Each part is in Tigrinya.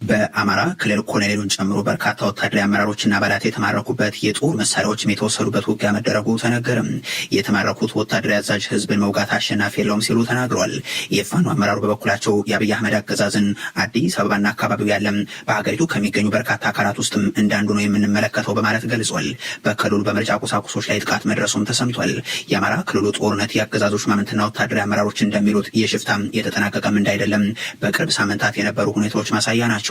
በአማራ ክልል ኮሎኔሉን ጨምሮ በርካታ ወታደራዊ አመራሮችና አባላት የተማረኩበት፣ የጦር መሳሪያዎችም የተወሰዱበት ውጊያ መደረጉ ተነገረ። የተማረኩት ወታደራዊ አዛዥ ህዝብን መውጋት አሸናፊ የለውም ሲሉ ተናግረዋል። የፋኖ አመራሩ በበኩላቸው የአብይ አህመድ አገዛዝን አዲስ አበባና አካባቢው ያለም በሀገሪቱ ከሚገኙ በርካታ አካላት ውስጥም እንዳንዱ ነው የምንመለከተው በማለት ገልጿል። በክልሉ በምርጫ ቁሳቁሶች ላይ ጥቃት መድረሱም ተሰምቷል። የአማራ ክልሉ ጦርነት የአገዛዙ ሹማምንትና ወታደራዊ አመራሮች እንደሚሉት የሽፍታም የተጠናቀቀም እንዳይደለም በቅርብ ሳምንታት የነበሩ ሁኔታዎች ማሳያ ናቸው።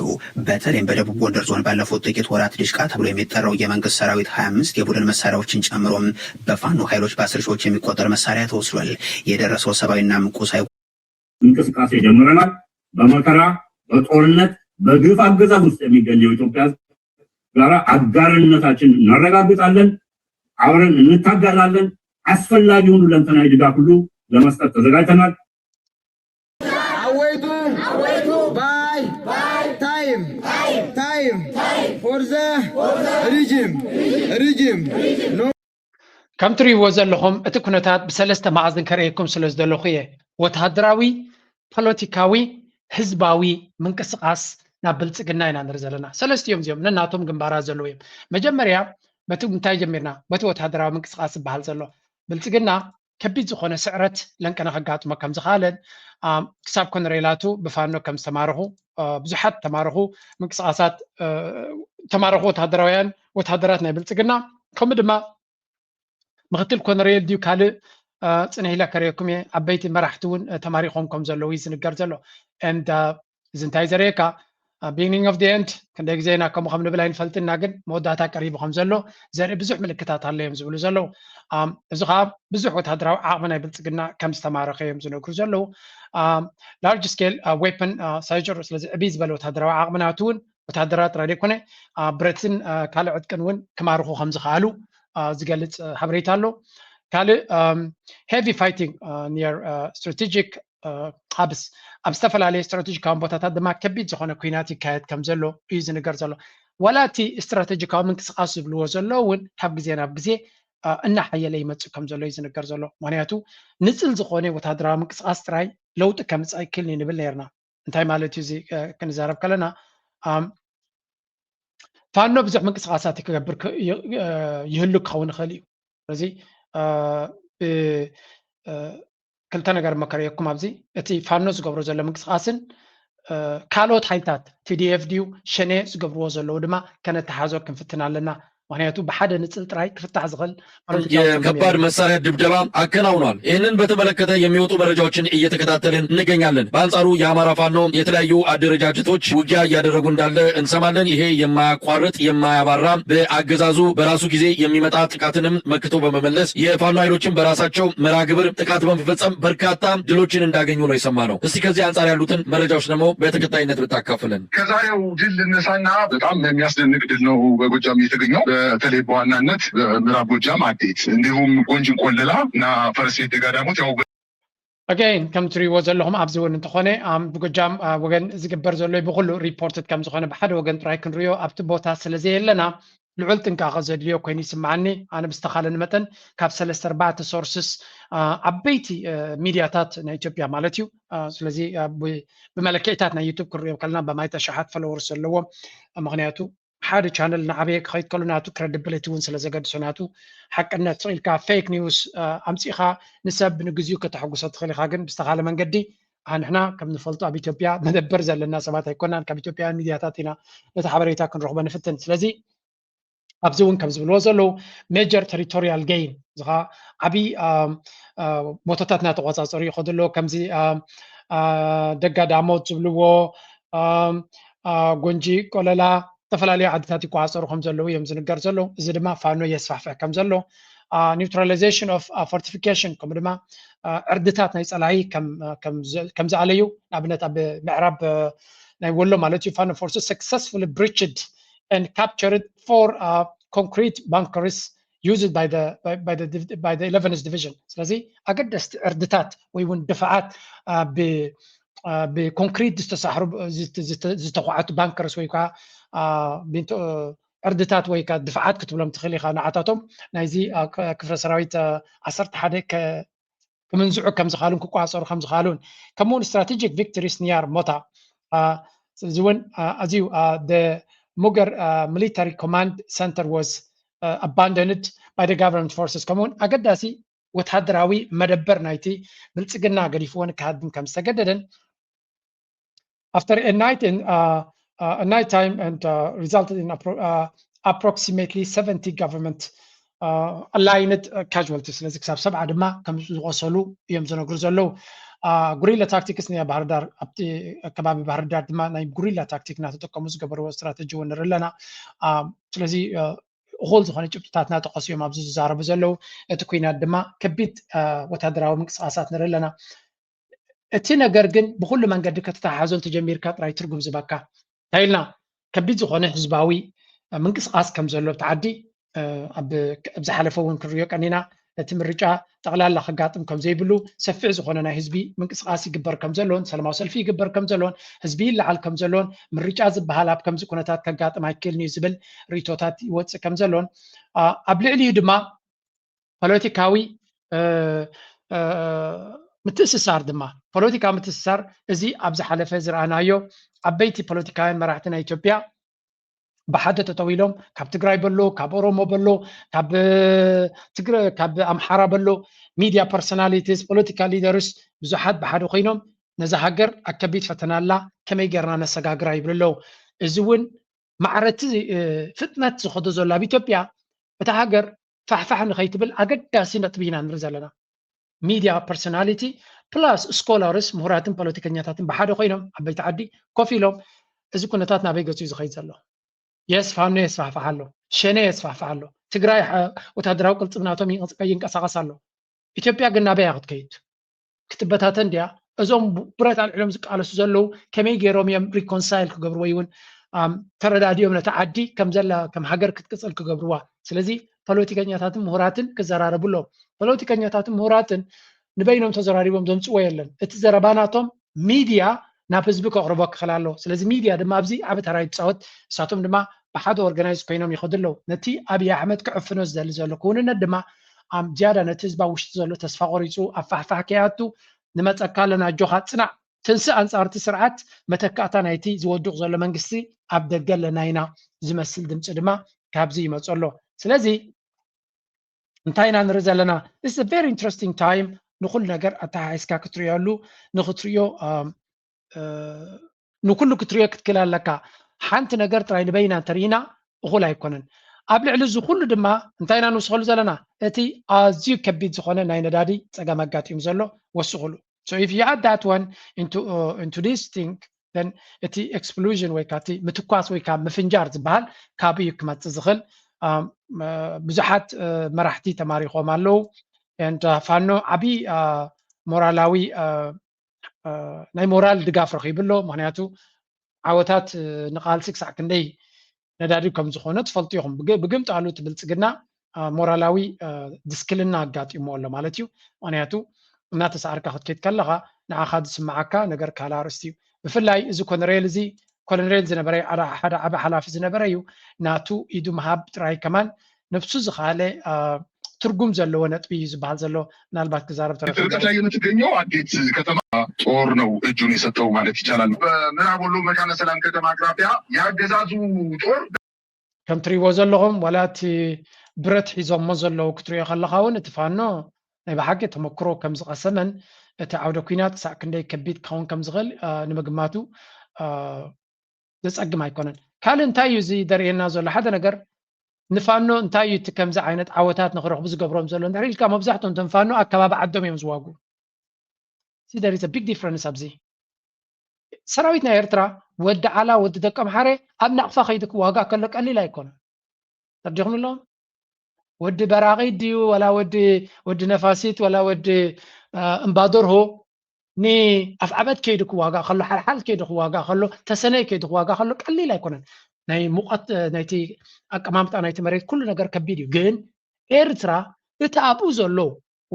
በተለይም በደቡብ ጎንደር ዞን ባለፉት ጥቂት ወራት ድሽቃ ተብሎ የሚጠራው የመንግስት ሰራዊት ሃያ አምስት የቡድን መሳሪያዎችን ጨምሮም በፋኖ ኃይሎች በአስር ሺዎች የሚቆጠር መሳሪያ ተወስዷል። የደረሰው ሰብአዊና ቁሳዊ እንቅስቃሴ ጀምረናል። በመከራ በጦርነት በግፍ አገዛዝ ውስጥ የሚገኘው ኢትዮጵያ ጋራ አጋርነታችን እናረጋግጣለን። አብረን እንታገላለን። አስፈላጊውን ሁለንተናዊ ድጋፍ ሁሉ ለመስጠት ተዘጋጅተናል። Awaitu by time time for the regime regime no ከም ትሪእዎ ዘለኹም እቲ ኩነታት ብሰለስተ መኣዝን ከርእየኩም ስለ ዝደለኹ እየ። ወተሃደራዊ፣ ፖለቲካዊ፣ ህዝባዊ ምንቅስቃስ ናብ ብልፅግና ኢና ንርኢ ዘለና። ሰለስቲኦም እዚኦም ነናቶም ግንባራት ዘለዉ እዮም። መጀመርያ በቲ እንታይ ጀሚርና? በቲ ወተሃደራዊ ምንቅስቃስ ዝበሃል ዘሎ ብልፅግና ከቢድ ዝኾነ ስዕረት ለንቀነ ከጋጥሞ ከም ዝኸኣለን ክሳብ ኮነሬላቱ ብፋኖ ከም ዝተማረኹ ብዙሓት ተማረኹ ምንቅስቃሳት ተማረኹ ወታደራውያን ወታደራት ናይ ብልፅግና ከምኡ ድማ ምክትል ኮነሬል ድዩ ካልእ ፅንሕ ኢለ ከርእየኩም እየ ዓበይቲ መራሕቲ እውን ተማሪኾም ከም ዘለዉ እዩ ዝንገር ዘሎ and እዚ እንታይ ዘርእየካ beginning of the end ክንደይ ግዜ ኢና ከምኡ ከም ንብል ኣይንፈልጥና ግን መወዳእታ ቀሪቡ ከም ዘሎ ዘርኢ ብዙሕ ምልክታት ኣሎ እዮም ዝብሉ ዘለዉ እዚ ከዓ ብዙሕ ወታደራዊ ዓቕሚ ናይ ብልፅግና ከም ዝተማረኸ እዮም ዝነግሩ ዘለዉ large scale weapon ሳይጭሩ ስለዚ ዕብይ ዝበለ ወታደራዊ ዓቕሚ ናቱ እውን ወታደራት ጥራይ ዘይኮነ ብረትን ካልእ ዕጥቅን እውን ክማርኹ ከም ዝኽኣሉ ዝገልፅ ሓበሬታ ኣሎ ካልእ heavy fighting near strategic hubs ኣብ ዝተፈላለየ ስትራቴጂካዊ ቦታታት ድማ ከቢድ ዝኾነ ኩናት ይካየድ ከም ዘሎ እዩ ዝንገር ዘሎ ዋላ እቲ ስትራቴጂካዊ ምንቅስቃስ ዝብልዎ ዘሎ እውን ካብ ግዜ ናብ ግዜ እናሓየለ ይመፅእ ከም ዘሎ እዩ ዝንገር ዘሎ ምክንያቱ ንፅል ዝኾነ ወታደራዊ ምንቅስቃስ ጥራይ ለውጢ ከምፅእ ኣይክልን እዩ ንብል ነርና እንታይ ማለት እዩ እዚ ክንዛረብ ከለና ፋኖ ብዙሕ ምንቅስቃሳት ክገብር ይህሉ ክኸውን ይኽእል እዩ ስለዚ ክልተ ነገር መከረየኩም ኣብዚ እቲ ፋኖ ዝገብሮ ዘሎ ምንቅስቃስን ካልኦት ሓይልታት ቲዲኤፍ ድዩ ሸኔ ዝገብርዎ ዘለዉ ድማ ከነተሓዞ ክንፍትን ኣለና ምክንያቱ ብሓደ ንፅል ጥራይ ክፍታሕ ዝኽእል የከባድ መሳሪያ ድብደባ አከናውኗል። ይህንን በተመለከተ የሚወጡ መረጃዎችን እየተከታተልን እንገኛለን። በአንጻሩ የአማራ ፋኖ የተለያዩ አደረጃጀቶች ውጊያ እያደረጉ እንዳለ እንሰማለን። ይሄ የማያቋርጥ የማያባራ በአገዛዙ በራሱ ጊዜ የሚመጣ ጥቃትንም መክቶ በመመለስ የፋኖ ኃይሎችን በራሳቸው መርሃ ግብር ጥቃት በመፈጸም በርካታ ድሎችን እንዳገኙ ነው የሰማነው። እስቲ ከዚህ አንጻር ያሉትን መረጃዎች ደግሞ በተከታይነት ብታካፍለን። ከዛሬው ድል ልነሳና በጣም የሚያስደንቅ ድል ነው በጎጃም የተገኘው። በተለይ በዋናነት በምዕራብ ጎጃም አዴት እንዲሁም ጎንጅ ቆለላ እና ፈረስ ቤት ደጋዳሞት ያው again ከም ትሪእዎ ዘለኹም ኣብዚ እውን እንተኾነ ብጎጃም ወገን ዝግበር ዘሎ ብኩሉ ሪፖርትድ ከም ዝኾነ ብሓደ ወገን ጥራይ ክንሪኦ ኣብቲ ቦታ ስለ ዘየለና ልዑል ጥንቃቐ ዘድልዮ ኮይኑ ይስምዓኒ ኣነ ብዝተኻለኒ መጠን ካብ ሰለስተ ኣርባዕተ sources ዓበይቲ ሚድያታት ናይ ኢትዮጵያ ማለት እዩ ስለዚ ብመለክዒታት ናይ ዩቱብ ክንሪኦ ከለና ብማይት ኣሽሓት followers ዘለዎ ምክንያቱ ሓደ ቻነል እናዓበየ ክኸይድ ከሎ ናቱ credibility እውን ስለ ዘገድሶ ናቱ ሓቅነት ስቕ ኢልካ fake news ኣምፂእኻ ንሰብ ንግዚኡ ከተሐጉሶ ትኽእል ኢኻ ግን ብዝተኻለ መንገዲ ንሕና ከም ንፈልጦ ኣብ ኢትዮጵያ መደበር ዘለና ሰባት ኣይኮናን ካብ ኢትዮጵያውያን ሚድያታት ኢና ነቲ ሓበሬታ ክንረኽቦ ንፍትን ስለዚ ኣብዚ እውን ከም ዝብልዎ ዘለዉ major territorial gain እዚ ከዓ ዓብዪ ቦታታት እናተቆፃፀሩ ይኸዱ ኣለዉ ከምዚ ደጋ ዳሞት ዝብልዎ ጎንጂ ቆለላ ዝተፈላለዩ ዓድታት ይቆፃፀሩ ከም ዘለዉ እዮም ዝንገር ዘለዉ እዚ ድማ ፋኖ የስፋሕፍሕ ከም ዘሎ neutralization of fortification ከምኡ ድማ ዕርድታት ናይ ፀላኢ ከም ዝኣለዩ ንኣብነት ኣብ ምዕራብ ናይ ወሎ ማለት እዩ ፋኖ forces successfully breached and captured four concrete bunkers used by the by the by the eleventh division ስለዚ ኣገደስቲ ዕርድታት ወይ እውን ድፍዓት ብ ብኮንክሪት ዝተሳሕሩ ዝተኳዓቱ ባንከርስ ወይ ከዓ ዕርድታት ወይ ከዓ ድፍዓት ክትብሎም ትኽእል ኢኻ ንዓታቶም ናይዚ ክፍለ ሰራዊት ዓሰርተ ሓደ ክምንዝዑ ከም ዝኽኣሉን ክቋፀሩ ከም ዝኽኣሉን ከምኡውን strategic victories near Mota እዚ እውን ኣዝዩ the Mugar military command center was abandoned by the government forces፣ ከምኡውን ኣገዳሲ ወታደራዊ መደበር ናይቲ ብልጽግና ገዲፍዎ ንክሃድም ከም ዝተገደደን after a night in uh, uh, a night time and uh, resulted in appro- uh, approximately seventy government uh, aligned uh, casualties። ስለዚ ክሳብ ሰብዓ ድማ ከም ዝቆሰሉ እዮም ዝነግሩ ዘለዉ። ጉሪላ ታክቲክስ ናይ ባህርዳር ኣብቲ ከባቢ ባህርዳር ድማ ናይ ጉሪላ ታክቲክ እናተጠቀሙ ዝገበርዎ ስትራተጂ እውን ንርኢ ኣለና። ስለዚ እኹል ዝኾነ ጭብጥታት እናጠቀሱ እዮም ኣብዚ ዝዛረቡ ዘለዉ። እቲ ኩናት ድማ ከቢድ ወታደራዊ ምንቅስቃሳት ንርኢ ኣለና። እቲ ነገር ግን ብኩሉ መንገዲ ከተተሓሕዞ እንተጀሚርካ ጥራይ ትርጉም ዝበካ እንታይ ኢልና ከቢድ ዝኾነ ህዝባዊ ምንቅስቃስ ከም ዘሎ ኣብቲ ዓዲ ኣብ ዝሓለፈ እውን ክንሪኦ ቀኒና። እቲ ምርጫ ጠቕላላ ከጋጥም ከም ዘይብሉ ሰፊሕ ዝኾነ ናይ ህዝቢ ምንቅስቃስ ይግበር ከም ዘሎን ሰላማዊ ሰልፊ ይግበር ከም ዘሎን ህዝቢ ይለዓል ከም ዘሎን ምርጫ ዝበሃል ኣብ ከምዚ ኩነታት ከጋጥም ኣይክእልን እዩ ዝብል ርእቶታት ይወፅእ ከም ዘሎን ኣብ ልዕሊኡ ድማ ፖለቲካዊ ምትእስሳር ድማ ፖለቲካዊ ምትእስሳር እዚ ኣብ ዝሓለፈ ዝረኣናዮ ዓበይቲ ፖለቲካውያን መራሕቲ ናይ ኢትዮጵያ ብሓደ ጠጠው ኢሎም ካብ ትግራይ በሎ ካብ ኦሮሞ በሎ ካብ ትግረ ካብ ኣምሓራ በሎ ሚድያ ፐርሶናሊቲስ ፖለቲካል ሊደርስ ብዙሓት ብሓደ ኮይኖም ነዛ ሃገር ኣብ ከቢድ ፈተና ኣላ ከመይ ጌርና ነሰጋግራ ይብሉ ኣለዉ። እዚ እውን ማዕረቲ ፍጥነት ዝኸዶ ዘሎ ኣብ ኢትዮጵያ እታ ሃገር ፋሕፋሕ ንኸይትብል ኣገዳሲ ነጥቢ ኢና ንርኢ ዘለና። ሚድያ ፐርሶናሊቲ ፕላስ ስኮላርስ ምሁራትን ፖለቲከኛታትን ብሓደ ኮይኖም ዓበይቲ ዓዲ ኮፍ ኢሎም እዚ ኩነታት ናበይ ገፁ እዩ ዝኸይድ ዘሎ? የስ ፋኖ የስፋሕፋሕ ኣሎ፣ ሸኔ የስፋሕፋሕ ኣሎ፣ ትግራይ ወታደራዊ ቅልፅምናቶም ይንቀሳቀስ ኣሎ። ኢትዮጵያ ግን ናበይ እያ ክትከይድ? ክትበታተን ድያ? እዞም ብረት ኣልዕሎም ዝቃለሱ ዘለዉ ከመይ ገይሮም እዮም ሪኮንሳይል ክገብርዎ ወይ እውን ተረዳዲኦም ነቲ ዓዲ ከም ዘላ ከም ሃገር ክትቅፅል ክገብርዋ? ስለዚ ፖለቲከኛታትን ምሁራትን ክዘራረቡ ኣለዎም። ፖለቲከኛታትን ምሁራትን ንበይኖም ተዘራሪቦም ዘምፅዎ የለን። እቲ ዘረባ ናቶም ሚድያ ናብ ህዝቢ ከቕርቦ ክኽእል ኣለዎ። ስለዚ ሚድያ ድማ ኣብዚ ዓቢ ተራ ይፃወት። ንሳቶም ድማ ብሓደ ኦርጋናይዝ ኮይኖም ይኸዱ ኣለዉ። ነቲ ኣብይ ኣሕመድ ክዕፍኖ ዝደሊ ዘሎ ክውንነት ድማ ኣብ ዝያዳ ነቲ ህዝቢ ኣብ ውሽጢ ዘሎ ተስፋ ቆሪፁ ኣብ ፋሕፋሕ ከይኣቱ ንመፀካ ኣለና ኣጆኻ ፅናዕ ትንስእ ኣንፃር እቲ ስርዓት መተካእታ ናይቲ ዝወድቕ ዘሎ መንግስቲ ኣብ ደገ ኣለና ኢና ዝመስል ድምፂ ድማ ካብዚ ይመፁ ኣሎ። ስለዚ እንታይ ኢና ንርኢ ዘለና? This is a very interesting time። ንኩሉ ነገር ኣተሓሒዝካ ክትሪኦሉ ንክትሪኦ ንኩሉ ክትሪኦ ክትክእል ኣለካ። ሓንቲ ነገር ጥራይ ንበይና እንተርኢና እኹል ኣይኮነን። ኣብ ልዕሊ እዚ ኩሉ ድማ እንታይ ኢና ንውስኸሉ ዘለና? እቲ ኣዝዩ ከቢድ ዝኾነ ናይ ነዳዲ ፀገም ኣጋጢሙ ዘሎ ወስኹሉ። So if you add that one into, uh, into this thing, then እቲ explosion ወይ ከዓ እቲ ምትኳስ ወይ ከዓ ምፍንጃር ዝበሃል ካብኡ እዩ ክመፅእ ዝኽእል። ብዙሓት መራሕቲ ተማሪኾም ኣለዉ። ፋኖ ዓብዪ ሞራላዊ ናይ ሞራል ድጋፍ ረኺቡ ኣሎ። ምክንያቱ ዓወታት ንቃልሲ ክሳዕ ክንደይ ነዳዲ ከም ዝኾነ ትፈልጡ ኢኹም። ብግምጣሉ እቲ ብልፅግና ሞራላዊ ድስክልና ኣጋጢሞ ኣሎ ማለት እዩ። ምክንያቱ እናተሳኣርካ ክትከይድ ከለኻ ንዓኻ ዝስምዓካ ነገር ካልእ ኣርእስቲ እዩ። ብፍላይ እዚ ኮነሬል እዚ ኮሎኔል ዝነበረ ሓደ ዓቢ ሓላፊ ዝነበረ እዩ። ናቱ ኢዱ ምሃብ ጥራይ ከማን ነብሱ ዝኸኣለ ትርጉም ዘለዎ ነጥቢ እዩ ዝበሃል ዘሎ። ምናልባት ክዛረብ ተረፈ። የምትገኘው አዴት ከተማ ጦር ነው እጁን የሰጠው ማለት ይቻላል። በምዕራብ ወሎ መካነ ሰላም ከተማ አቅራቢያ የአገዛዙ ጦር ከም ትሪእዎ ዘለኹም ዋላ እቲ ብረት ሒዞሞ ዘለዉ ክትሪኦ ከለኻ እውን እቲ ፋኖ ናይ ብሓቂ ተመክሮ ከም ዝቐሰመን እቲ ዓውደ ኲናት ክሳዕ ክንደይ ከቢድ ክኸውን ከም ዝኽእል ንምግማቱ ዘጸግም ኣይኮነን። ካልእ እንታይ እዩ እዚ ዘርእየና ዘሎ? ሓደ ነገር ንፋኖ እንታይ እዩ እቲ ከምዚ ዓይነት ዓወታት ንኽረኽቡ ዝገብሮም ዘሎ? እንድሕር ኢልካ መብዛሕትኦም እቶም ፋኖ ኣብ ከባቢ ዓዶም እዮም ዝዋግኡ። See, there is a big difference ኣብዚ። ሰራዊት ናይ ኤርትራ ወዲ ዓላ ወዲ ደቀምሓረ ኣብ ናቕፋ ከይዱ ክዋጋእ ከሎ ቀሊል ኣይኮነን። ተረዲኹም ኣለኹም? ወዲ በራቒ ድዩ ወላ ወዲ ወዲ ነፋሲት ወላ ወዲ እምባደርሆ ንኣፍዓበት ከይዱ ክዋጋእ ከሎ ሓልሓል ከይዱ ክዋጋእ ከሎ ተሰነይ ከይዱ ክዋጋእ ከሎ ቀሊል ኣይኮነን። ናይ ሙቐት ናይቲ ኣቀማምጣ ናይቲ መሬት ኩሉ ነገር ከቢድ እዩ። ግን ኤርትራ እቲ ኣብኡ ዘሎ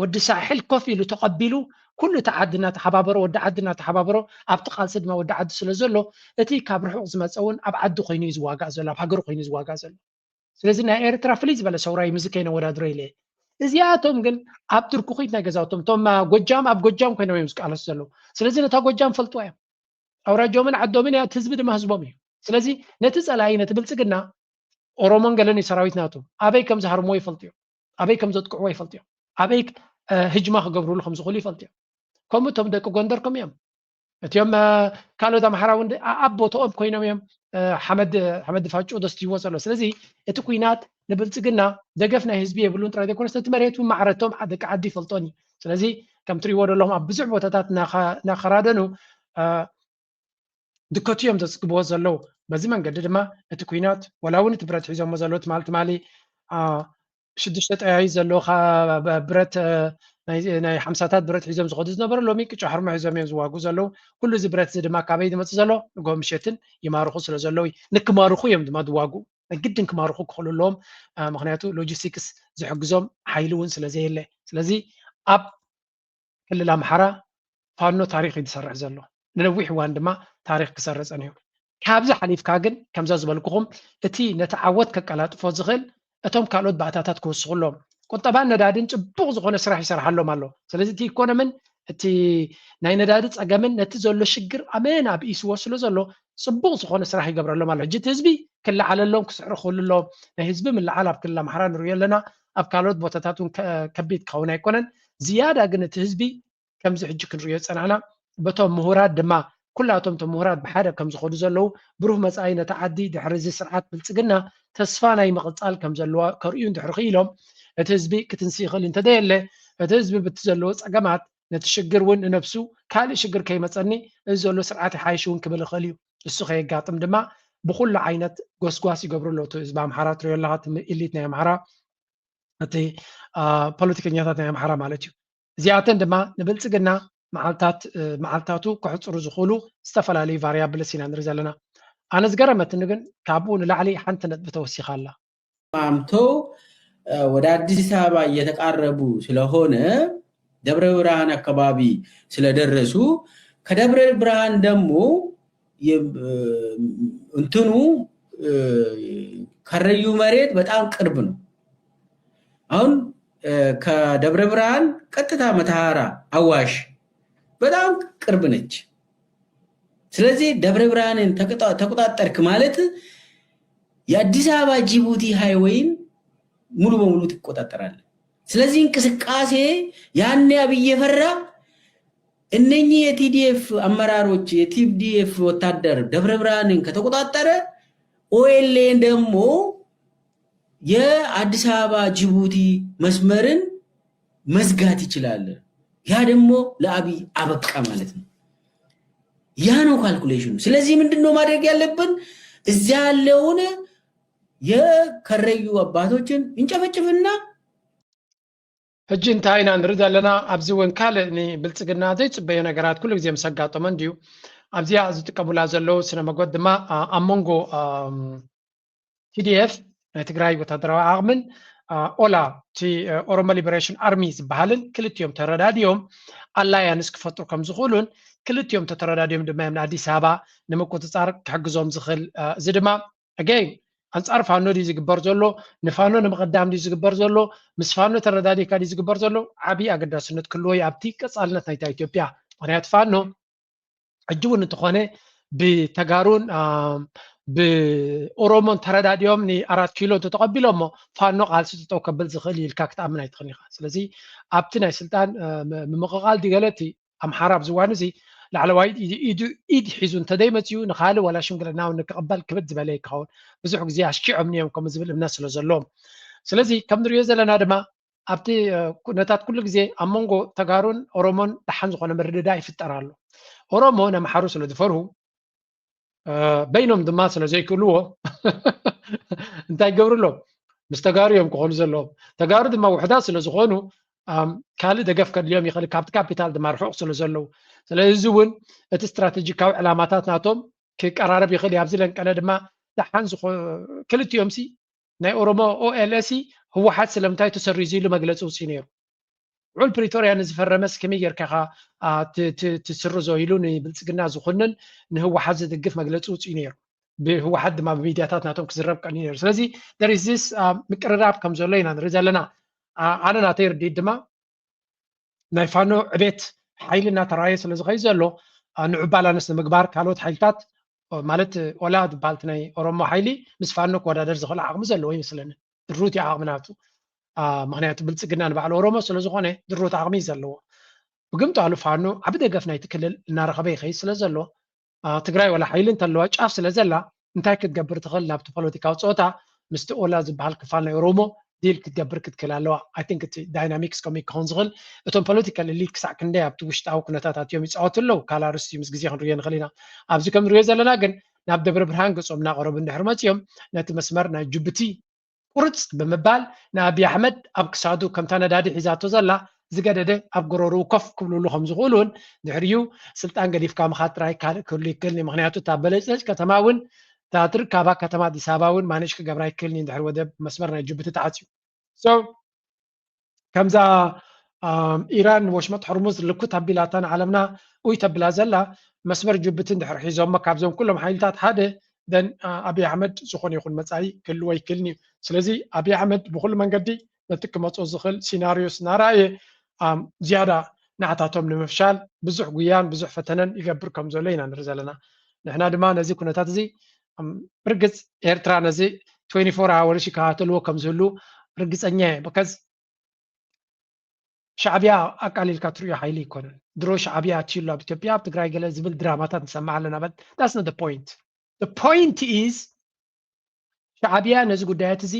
ወዲ ሳሕል ኮፍ ኢሉ ተቐቢሉ ኩሉ እቲ ዓዲ እናተሓባበሮ ወዲ ዓዲ እናተሓባበሮ ኣብቲ ቃልሲ ድማ ወዲ ዓዲ ስለ ዘሎ እቲ ካብ ርሑቕ ዝመፀ እውን ኣብ ዓዲ ኮይኑ እዩ ዝዋጋእ ዘሎ ኣብ ሃገሩ ኮይኑ እዩ ዝዋጋእ ዘሎ። ስለዚ ናይ ኤርትራ ፍልይ ዝበለ ሰውራ እዩ ምስዚ ከይነወዳድሮ ኢለ። እዚኣቶም ግን ኣብ ድርኩኺት ናይ ገዛውቶም እቶም ጎጃም ኣብ ጎጃም ኮይኖም እዮም ዝቃለሱ ዘለዉ። ስለዚ ነታ ጎጃም ፈልጥዋ እዮም። ኣውራጆምን ዓዶምን እያ፣ እቲ ህዝቢ ድማ ህዝቦም እዩ። ስለዚ ነቲ ጸላኢ፣ ነቲ ብልጽግና፣ ኦሮሞን ገለን እዩ ሰራዊት ናቱ፣ ኣበይ ከም ዝሃርምዎ ይፈልጡ እዮም፣ ኣበይ ከም ዘጥቅዕዎ ይፈልጡ እዮም፣ ኣበይ ህጅማ ክገብርሉ ከም ዝኽእሉ ይፈልጡ እዮም። ከምኡ እቶም ደቂ ጎንደር ከም እዮም። እቲኦም ካልኦት ኣምሓራ እውን ኣብ ቦታኦም ኮይኖም እዮም ሓመድ ሓመድ ፋጩ ዘስትይዎ ዘሎ። ስለዚ እቲ ኩናት ንብልጽግና ደገፍ ናይ ህዝቢ የብሉን ጥራይ ዘይኮነስ ነቲ መሬት እውን ማዕረቶም ደቂ ዓዲ ይፈልጦን እዩ። ስለዚ ከም ትሪእዎ ዘለኹም ኣብ ብዙሕ ቦታታት እናኸራደኑ ድከቱ እዮም ዘጽግብዎ ዘለዉ። በዚ መንገዲ ድማ እቲ ኩናት ዋላ እውን እቲ ብረት ሒዞሞ ዘለዉ ትማሊ ትማሊ ሽዱሽተ ጠያይት ዘለዉ ብረት ናይ ሓምሳታት ብረት ሒዞም ዝኸዱ ዝነበሩ ሎሚ ቅጫ ሕርሞ ሒዞም እዮም ዝዋጉ ዘለዉ። ኩሉ እዚ ብረት እዚ ድማ ካበይ ዝመጽእ ዘሎ? ንጎ ምሸትን ይማርኹ ስለ ዘለዉ ንክማርኹ እዮም ድማ ዝዋጉ። ናይ ግድን ክማርኹ ክኽእሉ ኣለዎም። ምክንያቱ ሎጂስቲክስ ዝሕግዞም ሓይሊ እውን ስለ ዘየለ። ስለዚ ኣብ ክልል ኣምሓራ ፋኖ ታሪኽ እዩ ዝሰርሕ ዘሎ። ንነዊሕ እዋን ድማ ታሪኽ ክሰርሕ ጸኒሑ። ካብዚ ሓሊፍካ ግን ከምዛ ዝበልኩኹም እቲ ነቲ ዓወት ከቀላጥፎ ዝኽእል እቶም ካልኦት ባእታታት ክውስኹሎም። ቁጠባን ነዳድን ጽቡቕ ዝኾነ ስራሕ ይሰርሓሎም ኣሎ። ስለዚ እቲ ኢኮኖምን እቲ ናይ ነዳዲ ጸገምን ነቲ ዘሎ ሽግር ኣመን ኣብኢስዎ ስለ ዘሎ ጽቡቕ ዝኾነ ስራሕ ይገብረሎም ኣሎ። ሕጂ እቲ ህዝቢ ክለዓለሎም ክስዕሩ ክህሉ ኣለዎም። ናይ ህዝቢ ምልዓል ኣብ ክልል ኣምሓራ ንሪኦ ኣለና። ኣብ ካልኦት ቦታታት እውን ከቢድ ክኸውን ኣይኮነን። ዝያዳ ግን እቲ ህዝቢ ከምዚ ሕጂ ክንሪኦ ዝጸናሕና በቶም ምሁራት ድማ ኩላቶም እቶም ምሁራት ብሓደ ከም ዝኸዱ ዘለዉ ብሩህ መጻኢ ነታ ዓዲ ድሕሪ እዚ ስርዓት ብልጽግና ተስፋ ናይ ምቕጻል ከም ዘለዋ ከርእዩ እንድሕሪ ክኢሎም እቲ ህዝቢ ክትንሲ ይኽእል እንተደየለ እቲ ህዝቢ ብቲ ዘለዎ ጸገማት ነቲ ሽግር እውን ንነብሱ ካልእ ሽግር ከይመጸኒ እዚ ዘሎ ስርዓት ይሓይሽ እውን ክብል ይኽእል እዩ። እሱ ከየጋጥም ድማ ብኩሉ ዓይነት ጎስጓስ ይገብሩ ኣለዉ። እቲ ህዝቢ ኣምሓራ ትሪኦ ኣለኻ፣ እቲ ኢሊት ናይ ኣምሓራ፣ እቲ ፖለቲከኛታት ናይ ኣምሓራ ማለት እዩ። እዚኣተን ድማ ንብልጽግና መዓልታት መዓልታቱ ክሕጽሩ ዝኽእሉ ዝተፈላለዩ ቫሪያብልስ ኢና ንርኢ ዘለና። ኣነ ዝገረመትኒ ግን ካብኡ ንላዕሊ ሓንቲ ነጥቢ ተወሲኻ ኣላ። ማምተው ወደ አዲስ አበባ እየተቃረቡ ስለሆነ ደብረ ብርሃን አካባቢ ስለደረሱ ከደብረ ብርሃን ደግሞ እንትኑ ከረዩ መሬት በጣም ቅርብ ነው። አሁን ከደብረ ብርሃን ቀጥታ መተሃራ አዋሽ በጣም ቅርብ ነች። ስለዚህ ደብረ ብርሃንን ተቆጣጠርክ ማለት የአዲስ አበባ ጅቡቲ ሃይወይን ሙሉ በሙሉ ትቆጣጠራለህ። ስለዚህ እንቅስቃሴ ያኔ አብይ የፈራ እነኚህ የቲዲኤፍ አመራሮች የቲዲኤፍ ወታደር ደብረ ብርሃንን ከተቆጣጠረ ኦኤልኤን ደግሞ የአዲስ አበባ ጅቡቲ መስመርን መዝጋት ይችላል። ያ ደግሞ ለአብይ አበቃ ማለት ነው። ያ ነው ካልኩሌሽኑ። ስለዚህ ምንድን ነው ማድረግ ያለብን? እዚያ ያለውን የከረዩ አባቶችን እንጨፈጭፍና ሕጂ እንታይ ኢና ንርኢ ዘለና? ኣብዚ እውን ካልእ ንብልጽግና ዘይጽበዮ ነገራት ኩሉ ግዜ ምስ ኣጋጠሞ እንድዩ ኣብዚኣ ዝጥቀሙላ ዘለዉ ስነ መጎት ድማ ኣብ መንጎ ቲዲኤፍ ናይ ትግራይ ወታደራዊ ዓቕምን ኦላ እቲ ኦሮሞ ሊበሬሽን ኣርሚ ዝበሃልን ክልቲኦም ተረዳዲኦም ኣላያንስ ክፈጥሩ ከም ዝኽእሉን ክልቲኦም ተተረዳዲኦም ድማ እዮም ንኣዲስ ኣበባ ንምቁፅፃር ክሕግዞም ዝኽእል። እዚ ድማ ኣገይ ኣንፃር ፋኖ ድዩ ዝግበር ዘሎ? ንፋኖ ንምቕዳም ድዩ ዝግበር ዘሎ? ምስ ፋኖ ተረዳዲካ ድዩ ዝግበር ዘሎ? ዓብዪ ኣገዳስነት ክህልዎ እዩ ኣብቲ ቀፃልነት ናይታ ኢትዮጵያ። ምክንያቱ ፋኖ ሕጂ እውን እንተኾነ ብተጋሩን ብኦሮሞን ተረዳዲኦም ንኣራት ኪሎ እንተተቐቢሎሞ ፋኖ ቃልሲ ጠጠው ከብል ዝኽእል ኢልካ ክትኣምን ኣይትኽእል ኢኻ። ስለዚ ኣብቲ ናይ ስልጣን ምምቕቓል ድገለ እቲ ኣምሓራ ኣብዚ እዋን እዚ ላዕለዋይ ኢዱ ኢድ ሒዙ እንተደይመፅኡ ንካልእ ዋላ ሽምግልና እውን ንክቕበል ክብድ ዝበለ ይከኸውን። ብዙሕ ግዜ ኣሽኪዖምኒ እዮም ከምኡ ዝብል እምነት ስለ ዘለዎም። ስለዚ ከም ንሪኦ ዘለና ድማ ኣብቲ ኩነታት ኩሉ ግዜ ኣብ መንጎ ተጋሩን ኦሮሞን ደሓን ዝኾነ ምርድዳእ ይፍጠር ኣሎ። ኦሮሞ ነምሓሩ ስለ ዝፈርሁ በይኖም ድማ ስለ ዘይክእልዎ እንታይ ይገብሩ ኣለዎም? ምስ ተጋሩ እዮም ክኾኑ ዘለዎም። ተጋሩ ድማ ውሕዳት ስለ ዝኾኑ ካልእ ደገፍ ከድልዮም ይኽእል፣ ካብቲ ካፒታል ድማ ርሑቕ ስለ ዘለዉ። ስለዚ እውን እቲ ስትራቴጂካዊ ዕላማታት ናቶም ክቀራረብ ይኽእል እዩ። ኣብዚ ለንቀነ ድማ ደሓን ዝኾ ክልቲኦም ሲ ናይ ኦሮሞ ኦኤልኤሲ ህወሓት ስለምንታይ ተሰሪዙ ኢሉ መግለፂ ውፅኡ ነይሩ። ውዕል ፕሪቶርያ ንዝፈረመስ ከመይ ጌርካ ኢኻ ትስርዞ ኢሉ ንብልፅግና ዝኹንን ንህወሓት ዝድግፍ መግለፂ ውፅኡ ነይሩ። ብህወሓት ድማ ብሚድያታት ናቶም ክዝረብ ቀኒ ነይሩ። ስለዚ there is this ምቅርራብ ከም ዘሎ ኢና ንርኢ ዘለና። ኣነ ናተይ ርድኢት ድማ ናይ ፋኖ ዕቤት ሓይሊ እናተራየ ስለ ዝኸይድ ዘሎ ንዑ ባላንስ ንምግባር ካልኦት ሓይልታት ማለት ኦላ ዝበሃል ናይ ኦሮሞ ሓይሊ ምስ ፋኖ ክወዳደር ዝኽእል ዓቕሚ ዘለዎ ይመስለኒ። ድሩት ዓቕሚ ናቱ። ምክንያቱ ብልፅግና ንባዕሉ ኦሮሞ ስለዝኾነ ድሩት ዓቕሚ እዩ ዘለዎ። ብግምጣሉ ፋኖ ዓቢ ደገፍ ናይቲ ክልል እናረኸበ ይኸይድ ስለ ዘሎ ትግራይ ወላ ሓይሊ እንተለዋ ጫፍ ስለ ዘላ እንታይ ክትገብር ትኽእል ናብቲ ፖለቲካዊ ፀወታ ምስቲ ኦላ ዝበሃል ክፋል ናይ ኦሮሞ ዲል ክትገብር ክትክእል ኣለዋ። I think እቲ ዳይናሚክስ ከመይ ክኸውን ዝኽእል እቶም ፖለቲካል ኤሊት ክሳዕ ክንደይ ኣብቲ ውሽጣዊ ኩነታት ኣትዮም ይፃወቱ ኣለዉ ካልእ ኣርእስቲ ምስ ግዜ ክንሪኦ ንኽእል ኢና። ኣብዚ ከም ንሪኦ ዘለና ግን ናብ ደብረ ብርሃን ገፆም እናቐረቡ እንድሕር መፂኦም ነቲ መስመር ናይ ጅቡቲ ቁርፅ ብምባል ንኣብይ ኣሕመድ ኣብ ክሳዱ ከምታ ነዳዲ ሒዛቶ ዘላ ዝገደደ ኣብ ጎረርኡ ኮፍ ክብልሉ ከም ዝኽእሉን ድሕሪኡ ስልጣን ገዲፍካ ምኻድ ጥራይ ካልእ ክህሉ ይክእል ምክንያቱ እታ በለፀጭ ከተማ እውን እታ ትርከባ ከተማ ኣዲስ ኣበባ እውን ማኔጅ ክገብራ ይክእል ድሕሪ ወደብ መስመር ናይ ጅቡቲ ተዓፅዩ ከምዛ ኢራን ወሽመጥ ሕርሙዝ ልኩት ኣቢላታ ንዓለምና ኡይ ተብላ ዘላ መስመር ጅቡቲ እንድሕር ሒዞሞ ካብዞም ኩሎም ሓይልታት ሓደ ደን ኣብይ ኣሕመድ ዝኾነ ይኹን መፃኢ ክህልዎ ይክእልን እዩ። ስለዚ ኣብይ ኣሕመድ ብኩሉ መንገዲ ነቲ ክመፅኦ ዝኽእል ሲናሪዮ ስናራየ ዝያዳ ንዓታቶም ንምፍሻል ብዙሕ ጉያን ብዙሕ ፈተነን ይገብር ከም ዘሎ ኢና ንርኢ ዘለና። ንሕና ድማ ነዚ ኩነታት እዚ ብርግፅ ኤርትራ ነዚ twenty-four hours ይከታተልዎ ከም ዝህሉ ርግፀኛ እየ። ብከዝ ሻዕብያ ኣቃሊልካ ትሪኦ ሓይሊ ኣይኮነን። ድሮ ሻዕብያ ኣትዩሉ ኣብ ኢትዮጵያ ኣብ ትግራይ ገለ ዝብል ድራማታት ንሰምዕ ኣለና። But that's not the point. The point is ሻዕብያ ነዚ ጉዳያት እዚ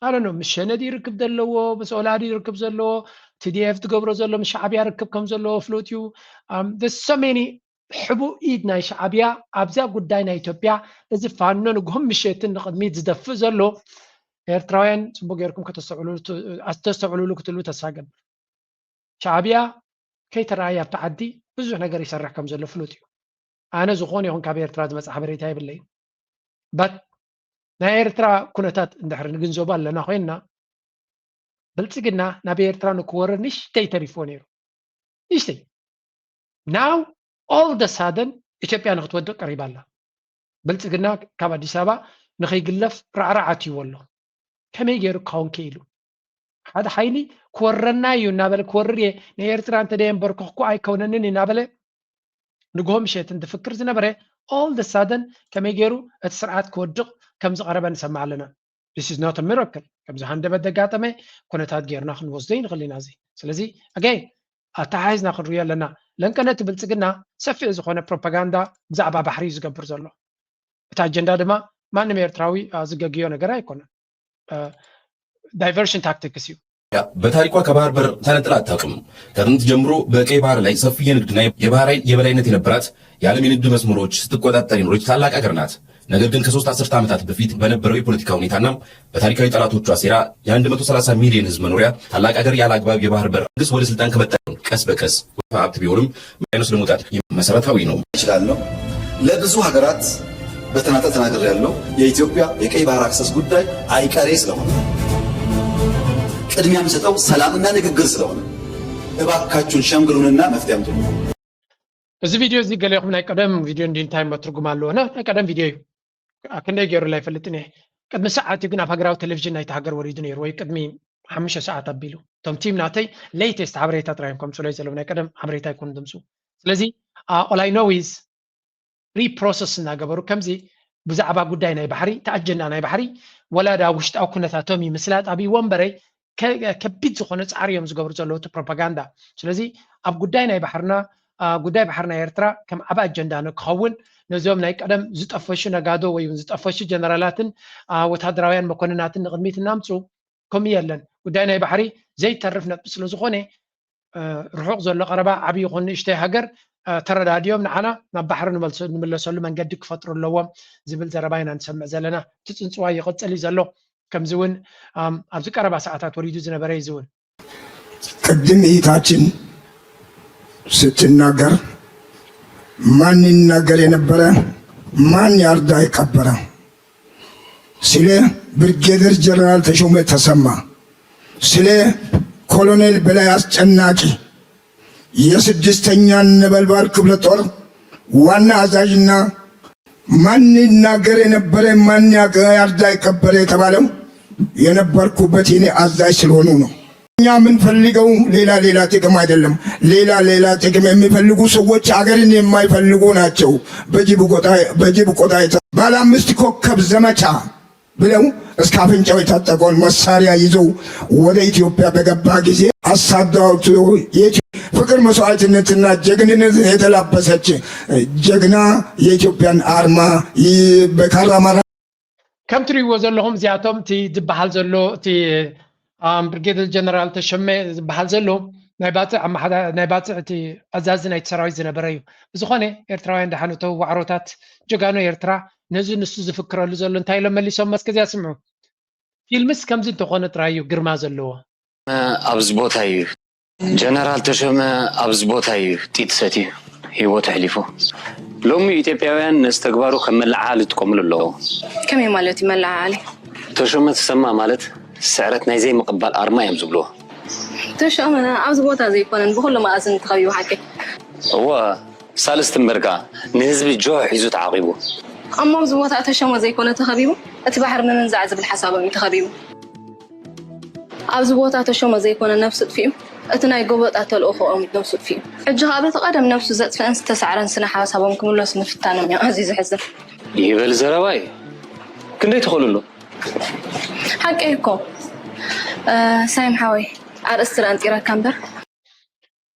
I don't know ምስ ሸነ ድዩ ይርክብ ዘለዎ ምስ ኦላ ድዩ ይርክብ ዘለዎ TDF ዝገብሮ ዘሎ ምስ ሻዕብያ ርክብ ከም ዘለዎ ፍሉጥ እዩ። There's so many ሕቡእ ኢድ ናይ ሻዕብያ ኣብዛ ጉዳይ ናይ ኢትዮጵያ እዚ ፋኖ ንግሆን ምሸትን ንቕድሚት ዝደፍእ ዘሎ ኤርትራውያን ፅቡቅ ጌርኩም ከተስተውዕልሉ ክትህሉ ተስፋ ገብር። ሻዕብያ ከይተረኣየ ኣብቲ ዓዲ ብዙሕ ነገር ይሰርሕ ከም ዘሎ ፍሉጥ እዩ። ኣነ ዝኾነ ይኹን ካብ ኤርትራ ዝመፅእ ሓበሬታ የብለይን። But ናይ ኤርትራ ኩነታት እንድሕር ንግንዘቦ ኣለና ኮይንና ብልፅግና ናብ ኤርትራ ንክወርር ንእሽተይ ተሪፍዎ ነይሩ። ንእሽተይ። Now all the sudden ኢትዮጵያ ንክትወድቅ ቀሪባ ኣላ። ብልፅግና ካብ ኣዲስ ኣበባ ንኸይግለፍ ራዕራዕ ኣትይዎ ኣሎ። ከመይ ገይሩ ክኸውን ክኢሉ? ሓደ ሓይሊ ክወረና እዩ እናበለ ክወርር እየ ንኤርትራ እንተደየንበርኩኽኩ ኣይከውነንን እዩ እናበለ ንግሆ ምሸት እንትፍክር ዝነበረ all the sudden ከመይ ገይሩ እቲ ስርዓት ክወድቕ ከም ዝቐረበ ንሰምዕ ኣለና። This is not a miracle። ከምዚ ሃንደበት ዘጋጠመ ኩነታት ጌርና ክንወስዶ ይንኽእል ኢና። እዚ ስለዚ again ኣተሓሒዝና ክንሪኦ ኣለና። ለንቀነ እቲ ብልፅግና ሰፊሕ ዝኾነ ፕሮፓጋንዳ ብዛዕባ ባሕሪ እዩ ዝገብር ዘሎ። እቲ ኣጀንዳ ድማ ማንም ኤርትራዊ ዝገግዮ ነገር ኣይኮነን። Diversion tactics እዩ። በታሪኳ ከባህር በር ተነጥላ አታውቅም። ከጥንት ጀምሮ በቀይ ባህር ላይ ሰፊ የንግድና የባህር ኃይል የበላይነት የነበራት የዓለም የንግድ መስመሮች ስትቆጣጠር የኖረች ታላቅ ሀገር ናት። ነገር ግን ከሶስት አስርተ ዓመታት በፊት በነበረው የፖለቲካ ሁኔታና በታሪካዊ ጠላቶቿ ሴራ የ130 ሚሊዮን ህዝብ መኖሪያ ታላቅ ሀገር ያለ አግባብ የባህር በር መንግስት ወደ ስልጣን ከመጣ ቀስ በቀስ ወደ ሀብት ቢሆንም ማይነስ ለመውጣት መሰረታዊ ነው። ይችላለሁ ለብዙ ሀገራት በተናጠል ተናገር ያለው የኢትዮጵያ የቀይ ባህር አክሰስ ጉዳይ አይቀሬ ስለሆነ ቅድሚያ የምሰጠው ሰላምና ንግግር ስለሆነ እባካችሁን ሸምግሉንና መፍትሄ አምጡ። እዚ ቪድዮ እዚ ገሌኹም ናይ ቀደም ቪድዮ እንዲ እንታይ መትርጉም ኣለዎ ናይ ቀደም ቪድዮ እዩ። ክንደይ ገይሩላ ይፈልጥን እየ። ቅድሚ ሰዓት እዩ ግን ኣብ ሃገራዊ ቴሌቪዥን ናይቲ ሃገር ወሪዱ ነይሩ ወይ ቅድሚ ሓሙሽተ ሰዓት ኣቢሉ እቶም ቲም ናተይ ሌተስት ሓበሬታ ጥራዮም ከምፅኡለይ ዘለዉ ናይ ቀደም ሓበሬታ ይኮኑ ድምፁ። ስለዚ all I know is reprocess እናገበሩ ከምዚ ብዛዕባ ጉዳይ ናይ ባሕሪ እቲ ኣጀንዳ ናይ ባሕሪ ወላ ዳ ውሽጣዊ ኩነታቶም እዩ ምስላጥ ኣብይዎ እምበረይ ከቢድ ዝኾነ ፃዕሪ እዮም ዝገብሩ ዘለዉ እቲ ፕሮፓጋንዳ። ስለዚ ኣብ ጉዳይ ናይ ባሕርና ጉዳይ ባሕሪ ናይ ኤርትራ ከም ዓቢ ኣጀንዳ ንክኸውን ነዚኦም ናይ ቀደም ዝጠፈሹ ነጋዶ ወይ እውን ዝጠፈሹ ጀነራላትን ወታደራውያን መኮንናትን ንቕድሚት እናምፁ ከምኡ የለን። ጉዳይ ናይ ባሕሪ ዘይተርፍ ነጥቢ ስለ ዝኾነ ርሑቕ ዘሎ ቀረባ ዓብዪ ይኹን ንእሽተይ ሃገር ተረዳዲኦም ንዓና ናብ ባሕሪ ንምለሰሉ መንገዲ ክፈጥሩ ኣለዎም ዝብል ዘረባ ኢና ንሰምዕ ዘለና። እቲ ፅንፅዋ ይቕፅል እዩ ዘሎ። ከምዚ እውን ኣብዚ ቀረባ ሰዓታት ወሪዱ ዝነበረ እዩ እውን ቅድም እይታችን ስትናገር ማን ይናገር የነበረ ማን ያርዳ የቀበረ ስለ ብርጌደር ጀነራል ተሾመ ተሰማ ስለ ኮሎኔል በላይ አስጨናቂ የስድስተኛ ነበልባል ክፍለ ጦር ዋና አዛዥና ማን ይናገር የነበረ ማን ያርዳ የቀበረ የተባለው የነበርኩበት የኔ አዛዥ ስለሆኑ ነው። እኛ የምንፈልገው ሌላ ሌላ ጥቅም አይደለም። ሌላ ሌላ ጥቅም የሚፈልጉ ሰዎች አገርን የማይፈልጉ ናቸው። በጅብ ቆጣ በጅብ ቆጣ የተ- ባለ አምስት ኮከብ ዘመቻ ብለው እስከ አፍንጫው የታጠቀውን መሳሪያ ይዘው ወደ ኢትዮጵያ በገባ ጊዜ አሳዳዎቹ የኢትዮ- ፍቅር መስዋዕትነትና ጀግንነት የተላበሰች ጀግና የኢትዮጵያን አርማ ይ- በካራማራ ከም ትሪእዎ ዘለኹም እዚኣቶም እቲ ዝበሃል ዘሎ እቲ ብርጌደር ጀነራል ተሸመ ዝበሃል ዘሎ ናይ ባፅዕ ኣመሓዳ ናይ ባፅዕ እቲ ኣዛዚ ናይቲ ሰራዊት ዝነበረ እዩ። ብዝኾነ ኤርትራውያን ደሓን እተው ዋዕሮታት ጀጋኑ ኤርትራ ነዚ ንሱ ዝፍክረሉ ዘሎ እንታይ ኢሎም መሊሶም መስከዚያ ስምዑ። ፊልምስ ከምዚ እንተኾነ ጥራይ እዩ ግርማ ዘለዎ። ኣብዚ ቦታ እዩ ጀነራል ተሾመ ኣብዚ ቦታ እዩ ጢጥ ሰትዩ ህይወቱ ኣሕሊፉ። ሎሚ ኢትዮጵያውያን ነዚ ተግባሩ ከም መለዓዓሊ ይጥቀምሉ ኣለዉ። ከመይ ማለት እዩ መለዓዓሊ? ተሾመ ተሰማ ማለት ስዕረት ናይ ዘይምቕባል ኣርማ እዮም ዝብልዎ። ተሾመ ኣብዚ ቦታ ዘይኮነን ብኩሉ መኣዝን ተኸቢቡ ሓቂ። እወ ሳልስቲ እምበርካ ንህዝቢ ጆሆ ሒዙ ተዓቒቡ። እሞ ኣብዚ ቦታ ተሾመ ዘይኮነ ተኸቢቡ እቲ ባሕሪ ምምንዛዕ ዝብል ሓሳቦም እዩ ተኸቢቡ። ኣብዚ ቦታ ተሾመ ዘይኮነ ነብሱ ጥፊኡ እቲ ናይ ጎበጣ ተልእኾኦም እዩ ነብሱ ጥፊኡ። ሕጂ ከዓ በቲ ቀደም ነብሱ ዘጥፍአን ዝተሳዕረን ስነ ሓሳቦም ክምለሱ ምፍታኖም እዩ ኣዝዩ ዘሕዝን። ይበል ዘረባ እዩ። ክንደይ ትኽእሉ ኣሎ? ሓቀይ እኮ ሳይም ሓወይ ኣርእስቲ ርኣን ፂረካ እምበር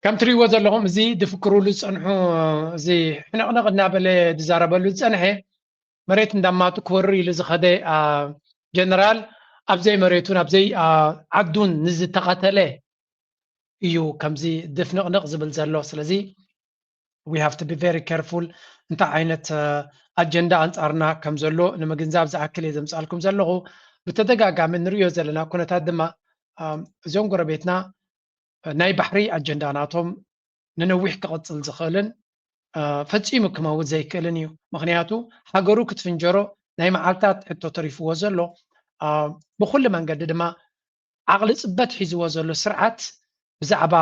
ከም ትሪእዎ ዘለኹም እዚ ድፍክሩሉ ዝፀንሑ እዚ ሕንቕንቕ እናበለ ዝዛረበሉ ዝፀንሐ መሬት እንዳማቱ ክወርር ኢሉ ዝኸደ ጀነራል ኣብዘይ መሬቱን ኣብዘይ ዓዱን ንዝተቐተለ እዩ ከምዚ ድፍንቕንቕ ዝብል ዘሎ። ስለዚ we have to be very careful እንታይ ዓይነት ኣጀንዳ ኣንፃርና ከም ዘሎ ንምግንዛብ ዝኣክል እየ ዘምፃልኩም ዘለኹ። ብተደጋጋሚ ንሪኦ ዘለና ኩነታት ድማ እዞም ጎረቤትና ናይ ባሕሪ ኣጀንዳ ናቶም ንነዊሕ ክቕፅል ዝኽእልን ፈፂሙ ክመውት ዘይክእልን እዩ። ምክንያቱ ሃገሩ ክትፍንጀሮ ናይ መዓልታት ሕቶ ተሪፍዎ ዘሎ ብኩሉ መንገዲ ድማ ዓቕሊ ፅበት ሒዝዎ ዘሎ ስርዓት ብዛዕባ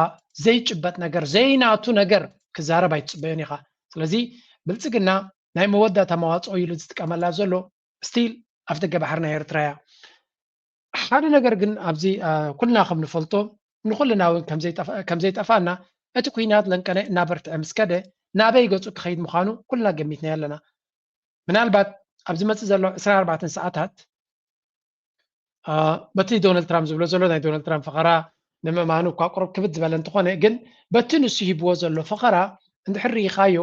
ዘይጭበጥ ነገር ዘይናቱ ነገር ክዛረብ ኣይትፅበዮን ኢኻ። ስለዚ ብልፅግና ናይ መወዳእታ መዋፅኦ ኢሉ ዝጥቀመላ ዘሎ ስቲል ኣፍ ደገ ባሕሪ ናይ ኤርትራ እያ። ሓደ ነገር ግን ኣብዚ ኩልና ከም ንፈልጦ ንኩልና እውን ከም ዘይጠፋና እቲ ኩናት ለንቀነ እናበርትዐ ምስ ከደ ናበይ ገፁ ክኸይድ ምዃኑ ኩልና ገሚትና ኣለና። ምናልባት ኣብ ዝመፅእ ዘሎ ዕስራን ኣርባዕተን ሰዓታት በቲ ዶናልድ ትራምፕ ዝብሎ ዘሎ ናይ ዶናልድ ትራምፕ ፈኸራ ንምእማኑ እኳ ቁሩብ ክብድ ዝበለ እንተኾነ ግን በቲ ንሱ ሂብዎ ዘሎ ፈኸራ እንድሕር ርኢኻዮ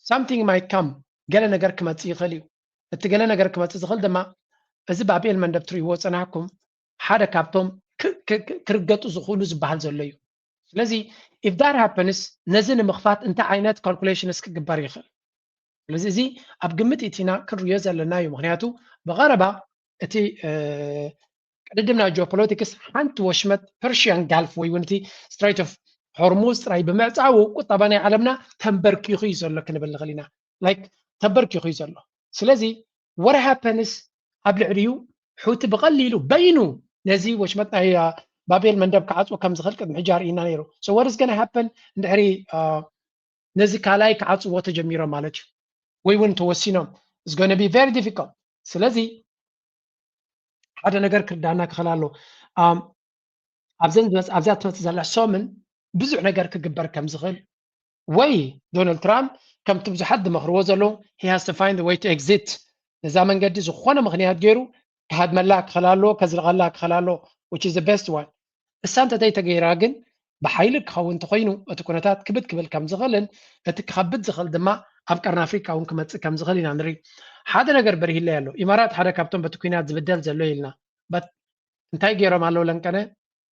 something might come ገለ ነገር ክመፅእ ይኽእል እዩ። እቲ ገለ ነገር ክመፅእ ዝኽእል ድማ እዚ ባብኤል መንደብ ትሪእዎ ዝፀናሕኩም ሓደ ካብቶም ክርገጡ ዝኽእሉ ዝበሃል ዘሎ እዩ። ስለዚ if that happens ነዚ ንምኽፋት እንታይ ዓይነት calculations ክግበር ይኽእል? ስለዚ እዚ ኣብ ግምት ኢቲና ክንሪኦ ዘለና እዩ። ምክንያቱ ብቐረባ እቲ ቅድድም ናይ ጂኦፖለቲክስ ሓንቲ ወሽመጥ ፐርሽያን ጋልፍ ወይ እውን እቲ ስትሬት ኦፍ ሆርሙዝ ጥራይ ብምዕፃው ቁጠባ ናይ ዓለምና ተንበርኪኹ እዩ ዘሎ ክንብል ንኽእል ኢና። ላይክ ተንበርኪኹ እዩ ዘሎ። ስለዚ what happens ኣብ ልዕሊኡ ሑቲ ብቐሊሉ በይኑ ነዚ ወሽመጥ ናይ ባቤል መንደብ ክዓፅዎ ከም ዝኽእል ቅድሚ ሕጂ ኣርእና ነይሩ። So what is gonna happen እንድሕሪ ነዚ ካልኣይ ክዓፅዎ ተጀሚሮም ማለት እዩ ወይ እውን ተወሲኖም is gonna be very difficult። ስለዚ ሓደ ነገር ክርዳና ክኽእል ኣሎ ኣብዘን ኣብዚኣ ትመፅእ ዘላ ሰሙን ብዙሕ ነገር ክግበር ከም ዝኽእል ወይ ዶናልድ ትራምፕ ከምቲ ብዙሓት ዝመኽርዎ ዘለዉ he has to find a way to exit ነዛ መንገዲ ዝኾነ ምኽንያት ገይሩ ክሃድመላ ክኽእል ኣለዎ ከዝልቐላ ክኽእል ኣለዎ which is the best one። እሳ እንተዘይተገይራ ግን ብሓይሊ ክኸውን እንተኾይኑ እቲ ኩነታት ክብድ ክብል ከም ዝኽእልን እቲ ክኸብድ ዝኽእል ድማ ኣብ ቀርኒ ኣፍሪቃ እውን ክመፅእ ከም ዝኽእል ኢና ንርኢ። ሓደ ነገር በሪሂለይ ኣሎ። ኢማራት ሓደ ካብቶም በቲ ኩናት ዝብደል ዘሎ ኢልና but እንታይ ገይሮም ኣለዉ ለንቀነ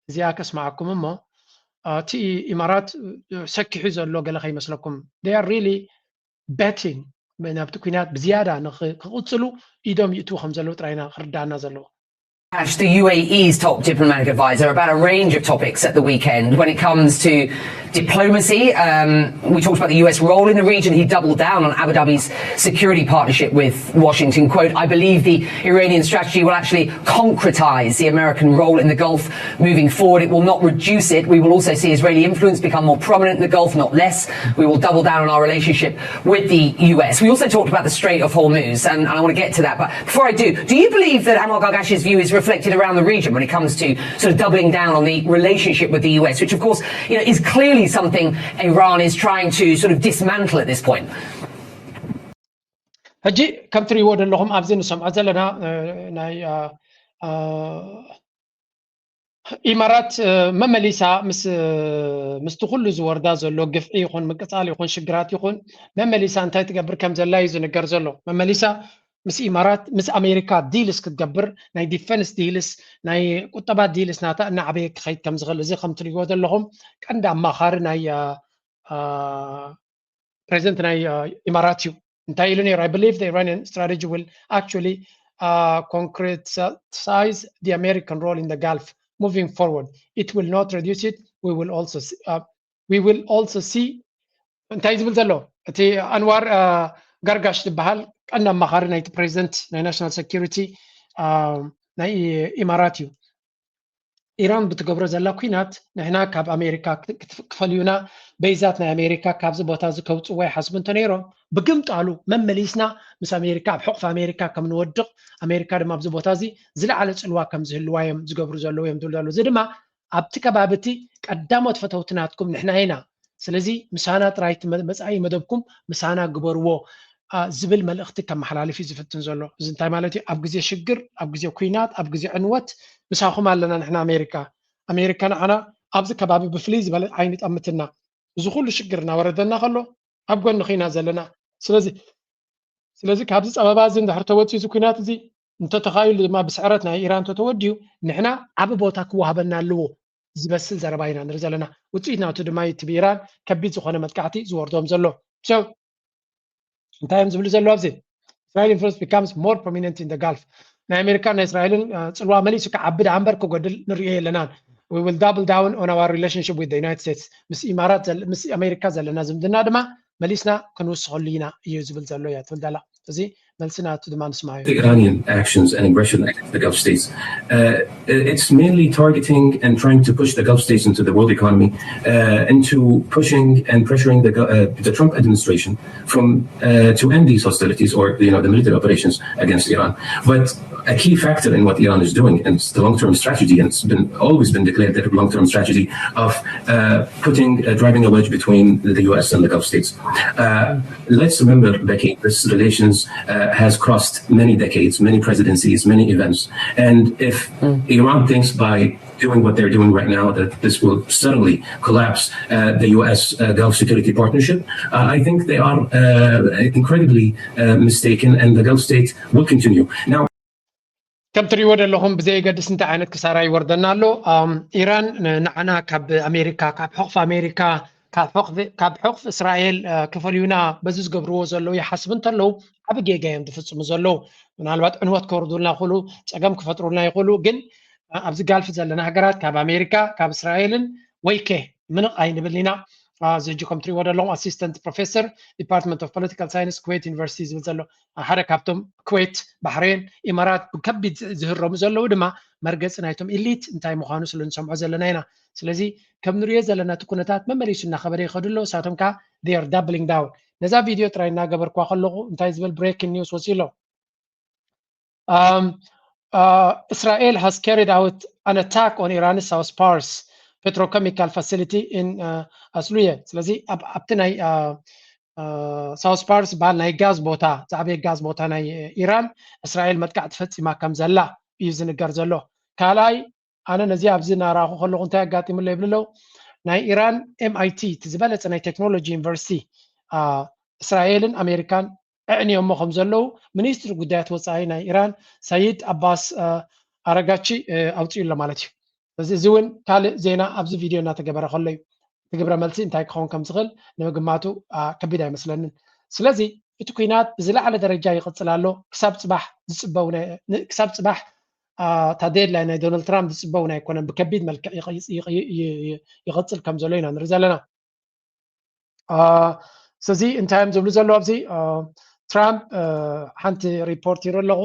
እዚኣ ከስማዓኩም እሞ እቲ ኢማራት ሰኪሑ ዘሎ ገለ ከይመስለኩም they are really betting ናብቲ ኩናት ብዝያዳ ክቕፅሉ ኢዶም ይእትዉ ከም ዘለዉ ጥራይና ክርዳእና ዘለዎ። Ash, the U A E's top diplomatic advisor, about a range of topics at the weekend. When it comes to diplomacy, um, we talked about the U S role in the region. He doubled down on Abu Dhabi's security partnership with Washington. Quote, I believe the Iranian strategy will actually concretize the American role in the Gulf moving forward. It will not reduce it. We will also see Israeli influence become more prominent in the Gulf, not less. We will double down on our relationship with the U S. We also talked about the Strait of Hormuz, and, and I want to get to that. But before I do, do you believe that Anwar Gargash's view is reflected around the region when it comes to sort of doubling down on the relationship with the U S, which of course, you know, is clearly something Iran is trying to sort of dismantle at this point. ሕጂ ከም ትሪእዎ ዘለኹም ኣብዚ ንሰምዖ ዘለና ናይ ኢማራት መመሊሳ ምስቲ ኩሉ ዝወርዳ ዘሎ ግፍዒ ይኹን ምቅፃል ይኹን ሽግራት ይኹን መመሊሳ እንታይ ትገብር ከም ዘላ እዩ ዝንገር ዘሎ። መመሊሳ ምስ ኢማራት ምስ ኣሜሪካ ዲልስ ክትገብር ናይ ዲፈንስ ዲልስ ናይ ቁጠባ ዲልስ ናታ እናዓበየ ክኸይድ ከም ዝኽእል እዚ ከም ትሪእዎ ዘለኹም ቀንዲ ኣማኻሪ ናይ ፕሬዚደንት ናይ ኢማራት እዩ። እንታይ ኢሉ ነይሩ? I believe the Iranian strategy will actually uh, concretize the American role in the Gulf moving forward. It will not reduce it. We will also see, uh, we will also see እንታይ ዝብል ዘሎ እቲ ኣንዋር ጋርጋሽ ዝበሃል ቀንዲ ኣማኻሪ ናይቲ ፕሬዚደንት ናይ ናሽናል ሴኪሪቲ ናይ ኢማራት እዩ። ኢራን ብትገብሮ ዘላ ኩናት ንሕና ካብ ኣሜሪካ ክፈልዩና በይዛት ናይ ኣሜሪካ ካብዚ ቦታ እዚ ከውፅዎ ይሓስቡ እንተነይሮም ብግምጣሉ መመሊስና ምስ ኣሜሪካ ኣብ ሕቑፍ ኣሜሪካ ከም ንወድቕ ኣሜሪካ ድማ ኣብዚ ቦታ እዚ ዝለዓለ ፅልዋ ከም ዝህልዋ እዮም ዝገብሩ ዘለዉ እዮም ዝብሉ ዘለዉ። እዚ ድማ ኣብቲ ከባቢ እቲ ቀዳሞት ፈተውቲ ናትኩም ንሕና ኢና። ስለዚ ምሳና ጥራይ መፃኢ መደብኩም ምሳና ግበርዎ ዝብል መልእኽቲ ከመሓላልፍ እዩ ዝፍትን ዘሎ። እዚ እንታይ ማለት እዩ? ኣብ ግዜ ሽግር፣ ኣብ ግዜ ኩናት፣ ኣብ ግዜ ዕንወት ምሳኹም ኣለና ንሕና ኣሜሪካ። ኣሜሪካ ንዓና ኣብዚ ከባቢ ብፍልይ ዝበለ ዓይኒ ጠምትና። እዚ ኩሉ ሽግር እናወረደና ከሎ ኣብ ጎንኺ ኢና ዘለና። ስለዚ ስለዚ ካብዚ ፀበባ እዚ እንድሕር ተወፂኡ እዚ ኩናት እዚ እንተተኻኢሉ ድማ ብስዕረት ናይ ኢራን እንተተወዲኡ ንሕና ዓቢ ቦታ ክወሃበና ኣለዎ ዝበስል ዘረባ ኢና ንርኢ ዘለና። ውፅኢት ናቱ ድማ እዩ እቲ ብኢራን ከቢድ ዝኾነ መጥቃዕቲ ዝወርዶም ዘሎ። So እንታይ እዮም ዝብሉ ዘለዉ ኣብዚ? Israel influence becomes more prominent in the Gulf። ናይ ኣሜሪካን ናይ እስራኤልን ፅልዋ መሊሱ ክዓቢ ደኣ እምበር ክጎድል ንሪኦ የለናን። We will double down on our relationship with the United States። ምስ ኢማራት ምስ ኣሜሪካ ዘለና ዝምድና ድማ መሊስና ክንውስኸሉ ኢና እዩ ዝብል ዘሎ እያ ትብል ዘላ። እዚ መልሲ ናቱ ድማ ንስማዮ። The Iranian actions and aggression against the Gulf states. Uh, it's mainly targeting and trying to push the Gulf states into the world economy uh, into pushing and pressuring the, uh, the Trump administration from uh, to end these hostilities or you know the military operations against Iran. But a key factor in what Iran is doing, and it's the long-term strategy, and it's been always been declared that long-term strategy of uh, putting uh, driving a wedge between the U S and the Gulf states. Uh, let's remember, Becky, this relations uh, has crossed many decades, many presidencies, many events, and if mm. Iran thinks by doing what they're doing right now, that this will suddenly collapse uh, the U S uh, Gulf Security Partnership. Uh, I think they are uh, incredibly uh, mistaken, and the Gulf states will continue. Now, ከም ትሪእዎ ዘለኹም ብዘየገድስ እንታይ ዓይነት ክሳራ ይወርደና ኣሎ። ኢራን ንዓና ካብ ኣሜሪካ ካብ ሕቕፊ ኣሜሪካ ካብ ሕቕፊ እስራኤል ክፈልዩና በዚ ዝገብርዎ ዘለዉ ይሓስቡ እንተለዉ ዓቢ ጌጋ እዮም ዝፍፅሙ ዘለዉ። ምናልባት ዕንወት ከወርዱልና ይኽእሉ፣ ፀገም ክፈጥሩልና ይኽእሉ፣ ግን ኣብዚ ጋልፍ ዘለና ሃገራት ካብ ኣሜሪካ ካብ እስራኤልን ወይከ ምንቕ ኣይንብል ኢና። እዚ ሕጂ ከም ትሪእዎ ዘለኹም ኣሲስተንት ፕሮፌሰር ዲፓርትመንት ኦፍ ፖለቲካል ሳይንስ ኩዌት ዩኒቨርሲቲ ዝብል ዘሎ ሓደ ካብቶም ኩዌት፣ ባሕሬን፣ ኢማራት ብከቢድ ዝህረሙ ዘለዉ ድማ መርገፂ ናይቶም ኢሊት እንታይ ምዃኑ ስለ ንሰምዖ ዘለና ኢና። ስለዚ ከም ንሪኦ ዘለና እቲ ኩነታት መመሊሱ እናኸበደ ይኸዱ ኣሎ። እሳቶም ከዓ they are doubling down። ነዛ ቪድዮ ጥራይ እናገበርኳ ከለኹ እንታይ ዝብል ብሬኪንግ ኒውስ ወፂኡ ኣሎ? Um, uh, Israel has carried out an attack on Iran's South Pars petrochemical facility in uh, Asluye. ስለዚ ኣብቲ ናይ ሳውስ ፓርስ ዝበሃል ናይ ጋዝ ቦታ ዝዓበየ ጋዝ ቦታ ናይ ኢራን እስራኤል መጥቃዕቲ ፈፂማ ከም ዘላ እዩ ዝንገር ዘሎ። ካልኣይ ኣነ ነዚ ኣብዚ እናረኣኹ ከለኹ እንታይ ኣጋጢሙሎ ይብሉ ኣለዉ። ናይ ኢራን ኤምኣይቲ እቲ ዝበለፀ ናይ ቴክኖሎጂ ዩኒቨርሲቲ እስራኤልን ኣሜሪካን ኣዕንዮሞ ከም ዘለዉ ሚኒስትሪ ጉዳያት ወፃኢ ናይ ኢራን ሰይድ ኣባስ ኣረጋቺ ኣውፅኡ ኣሎ ማለት እዩ። እዚ እውን ካልእ ዜና ኣብዚ ቪድዮ እናተገበረ ከሎ እዩ። እቲ ግብረ መልሲ እንታይ ክኸውን ከም ዝኽእል ንምግማቱ ከቢድ ኣይመስለንን። ስለዚ እቲ ኩናት ብዝለዓለ ደረጃ ይቕፅል ኣሎ። ክሳብ ፅባሕ ዝፅበው ክሳብ ፅባሕ እታ ዴድላይን ናይ ዶናልድ ትራምፕ ዝፅበውን ኣይኮነን። ብከቢድ መልክዕ ይቕፅል ከም ዘሎ ኢና ንርኢ ዘለና። ስለዚ እንታይ እዮም ዝብሉ ዘለዉ ኣብዚ ትራምፕ ሓንቲ ሪፖርት ይርኢ ኣለኹ።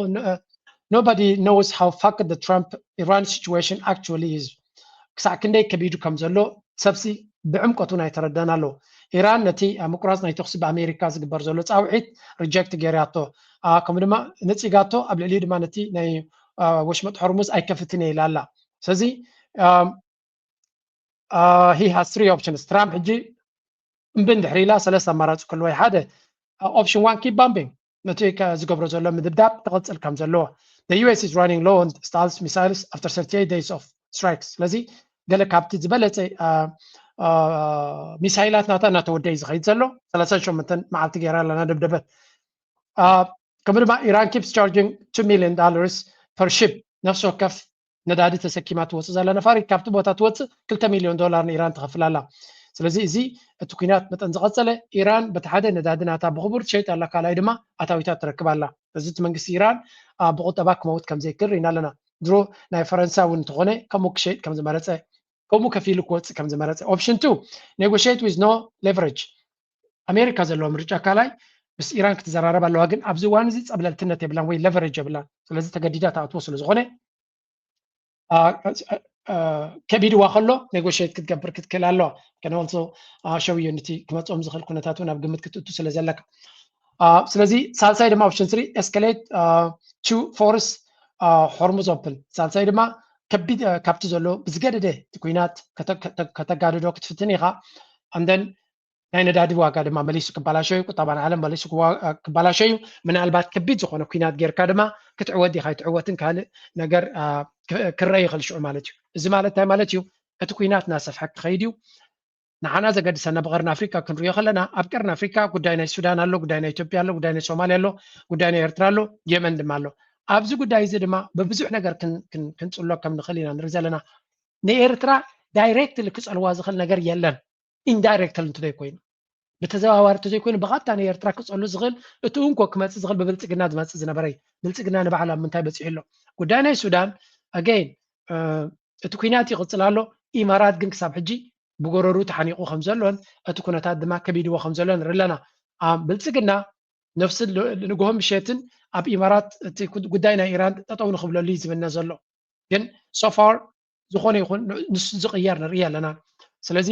Nobody knows how fucked the Trump Iran situation actually is. ክሳዕ ክንደይ ከቢዱ ከም ዘሎ ሰብሲ ብዕምቀቱ ናይ ተረዳን ኣለዉ። ኢራን ነቲ ምቁራፅ ናይ ተኩሲ ብኣሜሪካ ዝግበር ዘሎ ፃውዒት ሪጀክት ገይራቶ፣ ከምኡ ድማ ነፂጋቶ፣ ኣብ ልዕሊኡ ድማ ነቲ ናይ ወሽመጥ ሆርሙዝ ኣይከፍትን እየ ኢላ ኣላ። ስለዚ he has three options። ትራምፕ ሕጂ እምቢ እንድሕር ኢላ ሰለስተ ኣማራፂ ክህልዎ እዩ። ሓደ option one keep bombing፣ ነቲ ዝገብሮ ዘሎ ምድብዳብ ክቕፅል ከም ዘለዎ። The U S is running low on Stal's missiles after thirty-eight days of strikes። ስለዚ ገለ ካብቲ ዝበለፀ ሚሳይላት ናታ እናተወደእ እዩ ዝኸይድ ዘሎ። ሰላሳን ሸሞንተን መዓልቲ ገይራ ኣላ እናደብደበት። ከምኡ ድማ ኢራን keeps charging two million dollars per ship። ነፍሲ ወከፍ ነዳዲ ተሰኪማ ትወፅእ ዘላ ነፋሪት ካብቲ ቦታ ትወፅእ ክልተ ሚልዮን ዶላር ንኢራን ትኸፍል ኣላ። ስለዚ እዚ እቲ ኩናት መጠን ዝቐፀለ ኢራን በቲ ሓደ ነዳዲ ናታ ብኽቡር ትሸይጥ ኣላ፣ ካልኣይ ድማ ኣታዊታት ትረክብ ኣላ። እዚ እቲ መንግስቲ ኢራን ብቁጠባ ክመውት ከም ዘይክእል ርኢና ኣለና። ድሮ ናይ ፈረንሳ እውን እንተኾነ ከምኡ ክሸይጥ ከም ዝመረፀ፣ ከምኡ ከፊሉ ክወፅእ ከም ዝመረፀ። Option two negotiate with no leverage። ኣሜሪካ ዘለዎ ምርጫ ካልኣይ ምስ ኢራን ክትዘራረብ ኣለዋ፣ ግን ኣብዚ እዋን እዚ ፀብለልትነት የብላን ወይ leverage የብላን። ስለዚ ተገዲዳ ትኣትዎ ስለዝኾነ ከቢድዋ ከሎ negotiate ክትገብር ክትክእል ኣለዋ። Can also show you ነቲ ክመፅኦም ዝኽእል ኩነታት እውን ኣብ ግምት ክትእቱ ስለ ዘለካ። ስለዚ ሳልሳይ ድማ option three escalate to force ሆርሙዝ open። ሳልሳይ ድማ ከቢድ ካብቲ ዘሎ ብዝገደደ እቲ ኩናት ከተጋድዶ ክትፍትን ኢኻ። And then ናይ ነዳዲ ዋጋ ድማ መሊሱ ክበላሸ እዩ፣ ቁጠባ ናይ ዓለም መሊሱ ክበላሸ እዩ። ምናልባት ከቢድ ዝኾነ ኩናት ጌርካ ድማ ክትዕወት ዲኻ ኣይትዕወትን ካልእ ነገር ክረአ ይኽእል ሽዑ ማለት እዩ። እዚ ማለት እንታይ ማለት እዩ? እቲ ኩናት እናሰፍሐ ክኸይድ እዩ። ንዓና ዘገድሰና ብቀርኒ ኣፍሪካ ክንሪኦ ከለና ኣብ ቀርኒ ኣፍሪካ ጉዳይ ናይ ሱዳን ኣሎ፣ ጉዳይ ናይ ኢትዮጵያ ኣሎ፣ ጉዳይ ናይ ሶማልያ ኣሎ፣ ጉዳይ ናይ ኤርትራ ኣሎ፣ የመን ድማ ኣሎ። ኣብዚ ጉዳይ እዚ ድማ ብብዙሕ ነገር ክንፅሎ ከም ንኽእል ኢና ንርኢ ዘለና። ንኤርትራ directly ክፀልዋ ዝኽእል ነገር የለን። Indirectly እንተዘይኮይኑ ብተዘዋዋሪ እንተዘይኮይኑ ብቐጥታ ንኤርትራ ክፀሉ ዝኽእል እቲ እንኮ ክመፅእ ዝኽእል ብብልፅግና ዝመፅእ ዝነበረ እዩ። ብልፅግና ንባዕሉ ኣብ ምንታይ በፂሑ ኣሎ? ጉዳይ ናይ ሱዳን again እቲ ኩናት ይቕፅል ኣሎ። ኢማራት ግን ክሳብ ሕጂ ብጎረሩ ተሓኒቑ ከም ዘሎን እቲ ኩነታት ድማ ከቢድዎ ከም ዘሎን ንርኢ ኣለና። ብልፅግና ነፍሲ ንግሆ ምሸትን ኣብ ኢማራት እቲ ጉዳይ ናይ ኢራን ጠጠው ንኽብለሉ እዩ ዝምነ ዘሎ። ግን so far ዝኾነ ይኹን ንሱ ዝቕየር ንርኢ ኣለና። ስለዚ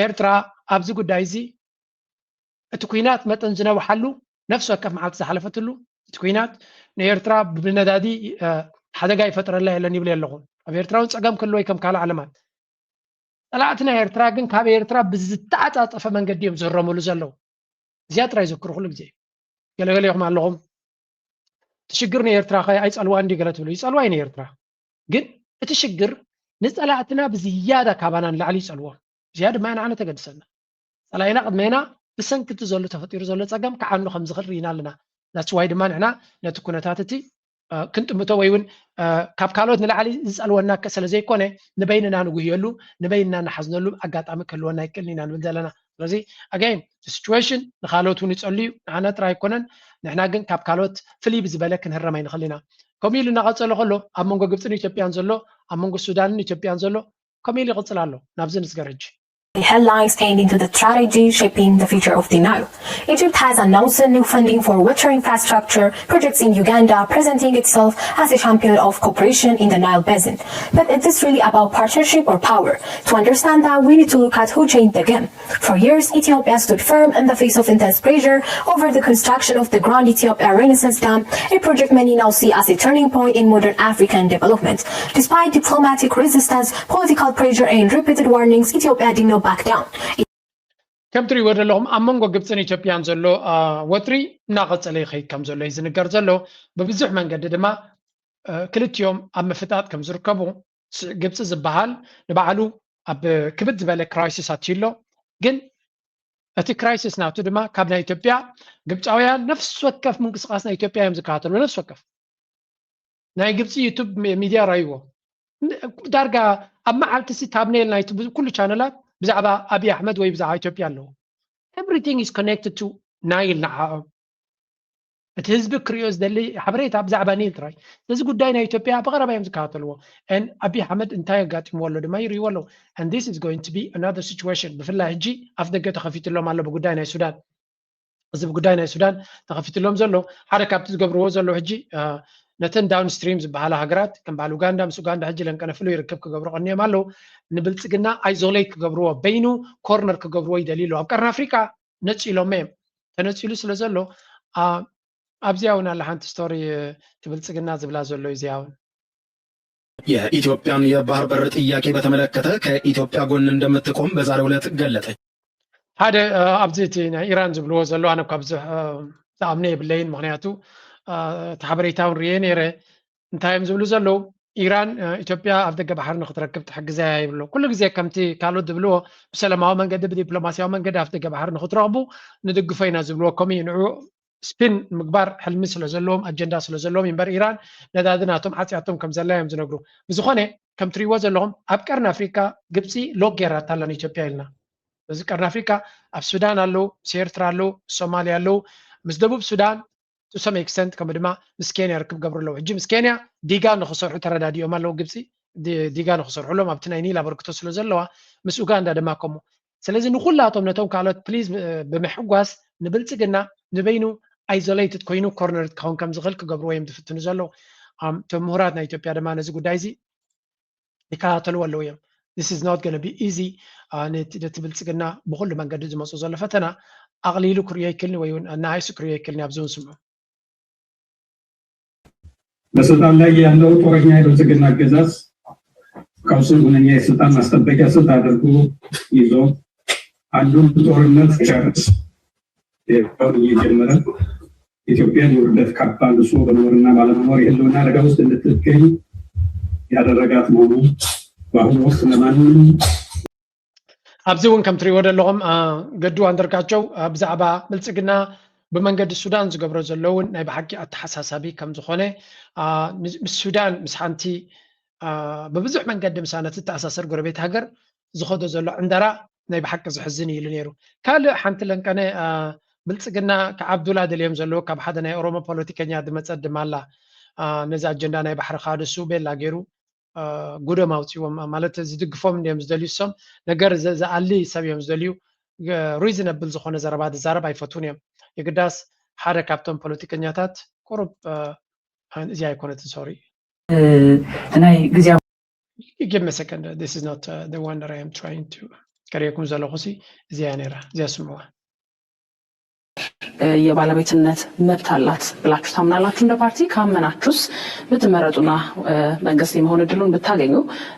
ኤርትራ ኣብዚ ጉዳይ እዚ እቲ ኩናት መጠን ዝነውሓሉ ነፍሲ ወከፍ መዓልቲ ዝሓለፈትሉ እቲ ኩናት ንኤርትራ ብነዳዲ ሓደጋ ይፈጥረላ የለን ይብል ኣለኹ። ኣብ ኤርትራ እውን ፀገም ክህልወይ ከም ካልእ ዓለማት ጸላእቲ ናይ ኤርትራ ግን ካብ ኤርትራ ብዝተዓጻጸፈ መንገዲ እዮም ዝህረምሉ ዘለዉ። እዚኣ ጥራይ ዘክሩ ኩሉ ግዜ። ገለገለ ኢኹም ኣለኹም እቲ ሽግር ንኤርትራ ከ ኣይጸልዋን ድዩ ገለ ትብሉ? ይጸልዋ እዩ ንኤርትራ። ግን እቲ ሽግር ንጸላእትና ብዝያዳ ካባና ንላዕሊ ይጸልዎም። እዚኣ ድማ ንዓና ተገድሰና። ጸላኢና ቅድሜና ብሰንኪ እቲ ዘሎ ተፈጢሩ ዘሎ ጸገም ክዓኑ ከም ዝኽእል ርኢና ኣለና። That's why ድማ ንሕና ነቲ ኩነታት እቲ ክንጥምቶ ወይ እውን ካብ ካልኦት ንላዕሊ ዝፀልወና ስለ ዘይኮነ ንበይንና ንጉህየሉ ንበይንና ንሓዝነሉ ኣጋጣሚ ክህልወና ይክእል ኢና ንብል ዘለና። ስለዚ again situation ንካልኦት እውን ይፀሉ እዩ፣ ንዓና ጥራይ ኣይኮነን። ንሕና ግን ካብ ካልኦት ፍልይ ብዝበለ ክንህረም ኣይንኽእል ኢና። ከምኡ ኢሉ እናቐፀለ ከሎ ኣብ መንጎ ግብፅን ኢትዮጵያን ዘሎ ኣብ መንጎ ሱዳንን ኢትዮጵያን ዘሎ ከምኡ ኢሉ ይቕፅል ኣሎ። ናብዚ ንስገር ሕጂ። The headlines and into the strategy shaping the future of the Nile. Egypt has announced new funding for water infrastructure projects in Uganda, presenting itself as a champion of cooperation in the Nile Basin. But is this really about partnership or power? To understand that, we need to look at who changed the game. For years, Ethiopia stood firm in the face of intense pressure over the construction of the Grand Ethiopia Renaissance Dam, a project many now see as a turning point in modern African development. Despite diplomatic resistance, political pressure, and repeated warnings, Ethiopia did not back down. ከም ትሪእዎ ዘለኹም ኣብ መንጎ ግብፅን ኢትዮጵያን ዘሎ ወጥሪ እናቐፀለ ይኸይድ ከም ዘሎ እዩ ዝንገር ዘሎ። ብብዙሕ መንገዲ ድማ ክልቲኦም ኣብ ምፍጣጥ ከም ዝርከቡ ግብፂ ዝበሃል ንባዕሉ ኣብ ክብድ ዝበለ crisis ኣትዩ ኣሎ። ግን እቲ crisis ናቱ ድማ ካብ ናይ ኢትዮጵያ ግብፃውያን ነፍሲ ወከፍ ምንቅስቃስ ናይ ኢትዮጵያ እዮም ዝከታተሉ። ነፍሲ ወከፍ ናይ ግብፂ YouTube ሚድያ ራይዎ ዳርጋ ኣብ መዓልቲ ሲ thumbnail ናይቲ ኩሉ ቻነላት ብዛዕባ ኣብይ ኣሕመድ ወይ ብዛዕባ ኢትዮጵያ ኣለዎ። Everything is connected to Nile ንዓኦም። እቲ ህዝቢ ክሪኦ ዝደሊ ሓበሬታ ብዛዕባ ኒል ጥራይ። ስለዚ ጉዳይ ናይ ኢትዮጵያ ብቐረባ እዮም ዝከታተልዎ። And ኣብይ ኣሕመድ እንታይ ኣጋጢምዎ ኣሎ ድማ ይርእይዎ ኣለዉ። And this is going to be another situation። ብፍላይ ሕጂ ኣፍ ደገ ተኸፊትሎም ኣሎ ብጉዳይ ናይ ሱዳን። እዚ ብጉዳይ ናይ ሱዳን ተኸፊትሎም ዘሎ ሓደ ካብቲ ዝገብርዎ ዘሎ ሕጂ ነተን downstream ዝበሃላ ሃገራት ከም በዓል ኡጋንዳ ምስ ኡጋንዳ ሕጂ ለንቀነፍሉ ይርከብ ክገብሩ ቀኒዮም ኣለዉ። ንብልፅግና isolate ክገብርዎ በይኑ ኮርነር ክገብርዎ ይደልዩ ኣለዉ። ኣብ ቀርኒ ኣፍሪካ ነፂሎም እዮም። ተነፂሉ ስለ ዘሎ ኣብዚኣ እውን ኣላ ሓንቲ ስቶሪ ትብልፅግና ዝብላ ዘሎ እዩ እዚኣ እውን የኢትዮጵያን የባህር በር ጥያቄ በተመለከተ ከኢትዮጵያ ጎን እንደምትቆም በዛሬው ዕለት ገለጠች። ሓደ ኣብዚ እቲ ናይ ኢራን ዝብልዎ ዘሎ ኣነ እኳ ብዙሕ ዝኣምነ የብለይን። ምክንያቱ እቲ ሓበሬታ እውን ርየ ነይረ። እንታይ እዮም ዝብሉ ዘለዉ? ኢራን ኢትዮጵያ ኣብ ደገ ባሕሪ ንክትረክብ ትሕግዘያ ይብሉ። ኩሉ ግዜ ከምቲ ካልኦት ዝብልዎ ብሰላማዊ መንገዲ ብዲፕሎማሲያዊ መንገዲ ኣብ ደገ ባሕሪ ንክትረክቡ ንድግፎ ኢና ዝብልዎ ከምኡ እዩ። ንዑ ስፒን ምግባር ሕልሚ ስለ ዘለዎም ኣጀንዳ ስለ ዘለዎም እምበር ኢራን ነዳዲ ናቶም ዓፅያቶም ከም ዘላ እዮም ዝነግሩ። ብዝኾነ ከም ትሪእዎ ዘለኹም ኣብ ቀርኒ ኣፍሪካ ግብፂ ሎክ ገይራታ ኣላ ንኢትዮጵያ ኢልና። እዚ ቀርኒ ኣፍሪካ ኣብ ሱዳን ኣለዉ፣ ምስ ኤርትራ ኣለዉ፣ ሶማልያ ኣለዉ። ምስ ደቡብ ሱዳን to some extent ከምኡ ድማ ምስ ኬንያ ርክብ ገብሩ ኣለዉ። ሕጂ ምስ ኬንያ ዲጋ ንክሰርሑ ተረዳዲኦም ኣለዉ ግብፂ ዲጋ ንክሰርሑሎም ኣብቲ ናይ ኒል ኣበርክቶ ስለ ዘለዋ ምስ ኡጋንዳ ድማ ከምኡ። ስለዚ ንኩላቶም ነቶም ካልኦት ፕሊዝ ብምሕጓስ ንብልፅግና ንበይኑ ኣይዞሌትድ ኮይኑ ኮርነርድ ክኸውን ከም ዝኽእል ክገብርዎ እዮም ዝፍትኑ ዘለዉ። እቶም ምሁራት ናይ ኢትዮጵያ ድማ ነዚ ጉዳይ እዚ ይከታተልዎ ኣለዉ እዮም። This is not gonna be easy። ነቲ ብልፅግና ብኩሉ መንገዲ ዝመፁ ዘሎ ፈተና ኣቕሊሉ ክርእዮ ይክልኒ ወይ እውን ኣናሃይሱ ክርእዮ ይክልኒ ኣብዚ እውን ስምዑ። በስልጣን ላይ ያለው ጦረኛ የብልጽግና አገዛዝ ቀውስን ሁነኛ የስልጣን ማስጠበቂያ ስልት አድርጎ ይዞ አንዱን ጦርነት ጨርስ ሌላውን እየጀመረ ኢትዮጵያን የውርደት ካባ ልብሶ በመኖርና ባለመኖር የህልውና አደጋ ውስጥ እንድትገኝ ያደረጋት መሆኑ በአሁኑ ወቅት ለማንም ኣብዚ እውን ከም ትሪእዎ ዘለኹም ገዱ ኣንደርጋቸው ብዛዕባ ብልፅግና ብመንገዲ ሱዳን ዝገብሮ ዘለውን ናይ ብሓቂ ኣተሓሳሳቢ ከም ዝኾነ ምስ ሱዳን ምስ ሓንቲ ብብዙሕ መንገዲ ምሳ ነቲ ተኣሳሰር ጎረቤት ሃገር ዝኸዶ ዘሎ ዕንደራ ናይ ብሓቂ ዝሕዝን እዩ ኢሉ ነይሩ። ካልእ ሓንቲ ለንቀነ ብልፅግና ክዓብዱላ ደልዮም ዘለዉ ካብ ሓደ ናይ ኦሮሞ ፖለቲከኛ ዝመፀት ድማ ኣላ። ነዚ ኣጀንዳ ናይ ባሕሪ ካደሱ ቤላ ገይሩ ጉዶም ኣውፅዎም ማለት ዝድግፎም እዮም ዝደልዩ። እሶም ነገር ዝኣሊ ሰብ እዮም ዝደልዩ። ሪዝነብል ዝኾነ ዘረባ ዝዛረብ ኣይፈትውን እዮም። የግዳስ ሓደ ካብቶም ፖለቲከኛታት ቁሩብ እዚ ኣይኮነትን ሶሪ ናይ ግዜ give me a second this is not uh, the one that I am trying to ከርእየኩም ዘለኹ ሲ እዚያ ነይራ እዚያ ስምዋ የባለቤትነት መብት አላት ብላችሁ ታምናላችሁ? እንደ ፓርቲ ካመናችሁስ ብትመረጡና መንግስት የመሆን እድሉን ብታገኙ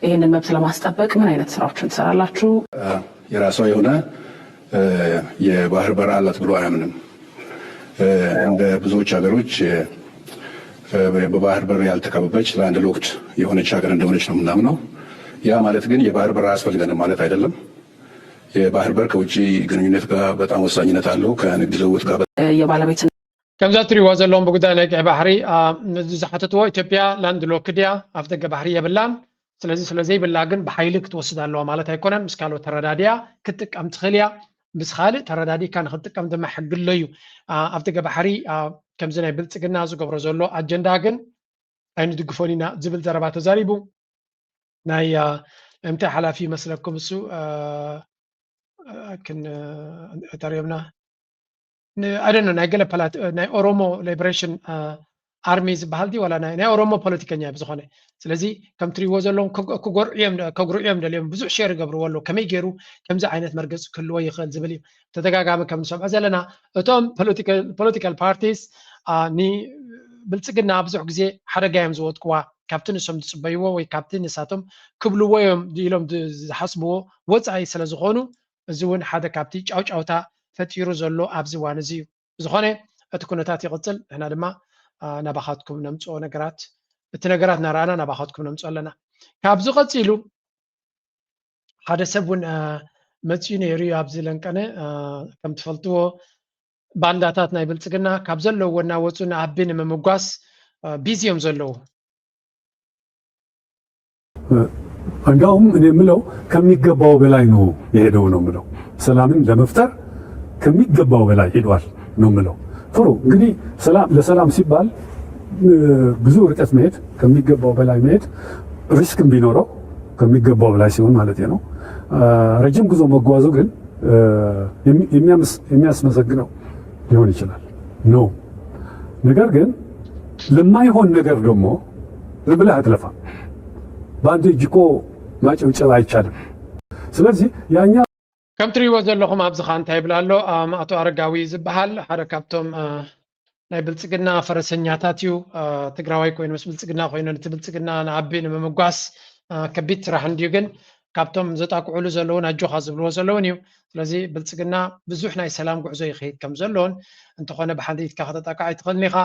ይህንን መብት ለማስጠበቅ ምን አይነት ስራዎችን ትሰራላችሁ? የራሷ የሆነ የባህር በር አላት ብሎ አያምንም። እንደ ብዙዎች ሀገሮች በባህር በር ያልተከበበች ላንድ ሎክድ የሆነች ሀገር እንደሆነች ነው የምናምነው። ያ ማለት ግን የባህር በር አያስፈልገንም ማለት አይደለም። የባህር በር ከውጭ ግንኙነት ጋር በጣም ወሳኝነት አለው። ከንግድ ልውውጥ ጋር የባለቤት ከምዛ ትሪእዎ ዘለዎም ብጉዳይ ናይ ቀይ ባሕሪ ዝሓተትዎ ኢትዮጵያ ላንድ ሎክድ እያ፣ ኣፍ ደገ ባሕሪ የብላን። ስለዚ ስለ ዘይብላ ግን ብሓይሊ ክትወስድ ኣለዋ ማለት ኣይኮነን። ምስ ካልኦት ተረዳዲያ ክትጥቀም ትኽእል እያ። ምስ ካልእ ተረዳዲካ ንክትጥቀም ድማ ሕግሎ እዩ። ኣፍ ደገ ባሕሪ ከምዚ ናይ ብልፅግና ዝገብሮ ዘሎ ኣጀንዳ ግን ኣይንድግፎን ኢና ዝብል ዘረባ ተዛሪቡ። ናይ እንታይ ሓላፊ ይመስለኩም እሱ ክን ተሪዮምና ኣደነ ናይ ገለ ፓላት ናይ ኦሮሞ ሊበሬሽን ኣርሚ ዝበሃል ድዩ ዋላ ናይ ኦሮሞ ፖለቲከኛ እዩ ብዝኾነ። ስለዚ ከም ትሪእዎ ዘለዎም ከጉርዕዮም ደልዮም ብዙሕ ሼር ይገብርዎ ኣለዉ ከመይ ገይሩ ከምዚ ዓይነት መርገፂ ክህልዎ ይኽእል ዝብል እዩ። ተደጋጋሚ ከም ንሰምዖ ዘለና እቶም ፖለቲካል ፓርቲስ ንብልፅግና ብዙሕ ግዜ ሓደጋ እዮም ዝወድቅዋ ካብቲ ንሶም ዝፅበይዎ ወይ ካብቲ ንሳቶም ክብልዎ እዮም ኢሎም ዝሓስብዎ ወፃኢ ስለ ዝኾኑ እዚ እውን ሓደ ካብቲ ጫውጫውታ ፈጢሩ ዘሎ ኣብዚ እዋን እዚ እዩ። ብዝኾነ እቲ ኩነታት ይቕፅል፣ ንሕና ድማ ናባኻትኩም ነምፅኦ ነገራት እቲ ነገራት እናረኣና ናባኻትኩም ነምፅኦ ኣለና። ካብዚ ቀፂሉ ሓደ ሰብ እውን መፂኡ ነይሩ እዩ ኣብዚ ለንቀነ ከም ትፈልጥዎ ባንዳታት ናይ ብልፅግና ካብ ዘለውዎ እናወፁ ንኣቢ ንምምጓስ ቢዚ እዮም ዘለዉ። እንዲያውም እኔ የምለው ከሚገባው በላይ ነው የሄደው ነው የምለው። ሰላምን ለመፍጠር ከሚገባው በላይ ሄዷል ነው የምለው። ጥሩ እንግዲህ ሰላም ለሰላም ሲባል ብዙ ርቀት መሄድ ከሚገባው በላይ መሄድ ሪስክም ቢኖረው ከሚገባው በላይ ሲሆን ማለት ነው። ረጅም ጉዞ መጓዙ ግን የሚያስመሰግነው ሊሆን ይችላል ነው። ነገር ግን ለማይሆን ነገር ደግሞ ዝም ብለህ አትለፋ። በአንድ እጅ እኮ ማጨብጨብ አይቻልም። ስለዚህ ያኛ ከም ትሪእዎ ዘለኹም ኣብዚ ኸዓ እንታይ ይብል ኣሎ ኣቶ ኣረጋዊ ዝበሃል ሓደ ካብቶም ናይ ብልፅግና ፈረሰኛታት እዩ። ትግራዋይ ኮይኑ ምስ ብልፅግና ኮይኑ ነቲ ብልፅግና ንዓቢ ንምምጓስ ከቢድ ስራሕ እንድዩ። ግን ካብቶም ዘጣቅዕሉ ዘለውን ኣጆኻ ዝብልዎ ዘለውን እዩ። ስለዚ ብልፅግና ብዙሕ ናይ ሰላም ጉዕዞ ይኸይድ ከም ዘለውን፣ እንተኾነ ብሓንተ ኢድካ ከተጣቅዕ ኣይትኽእልን ኢኻ።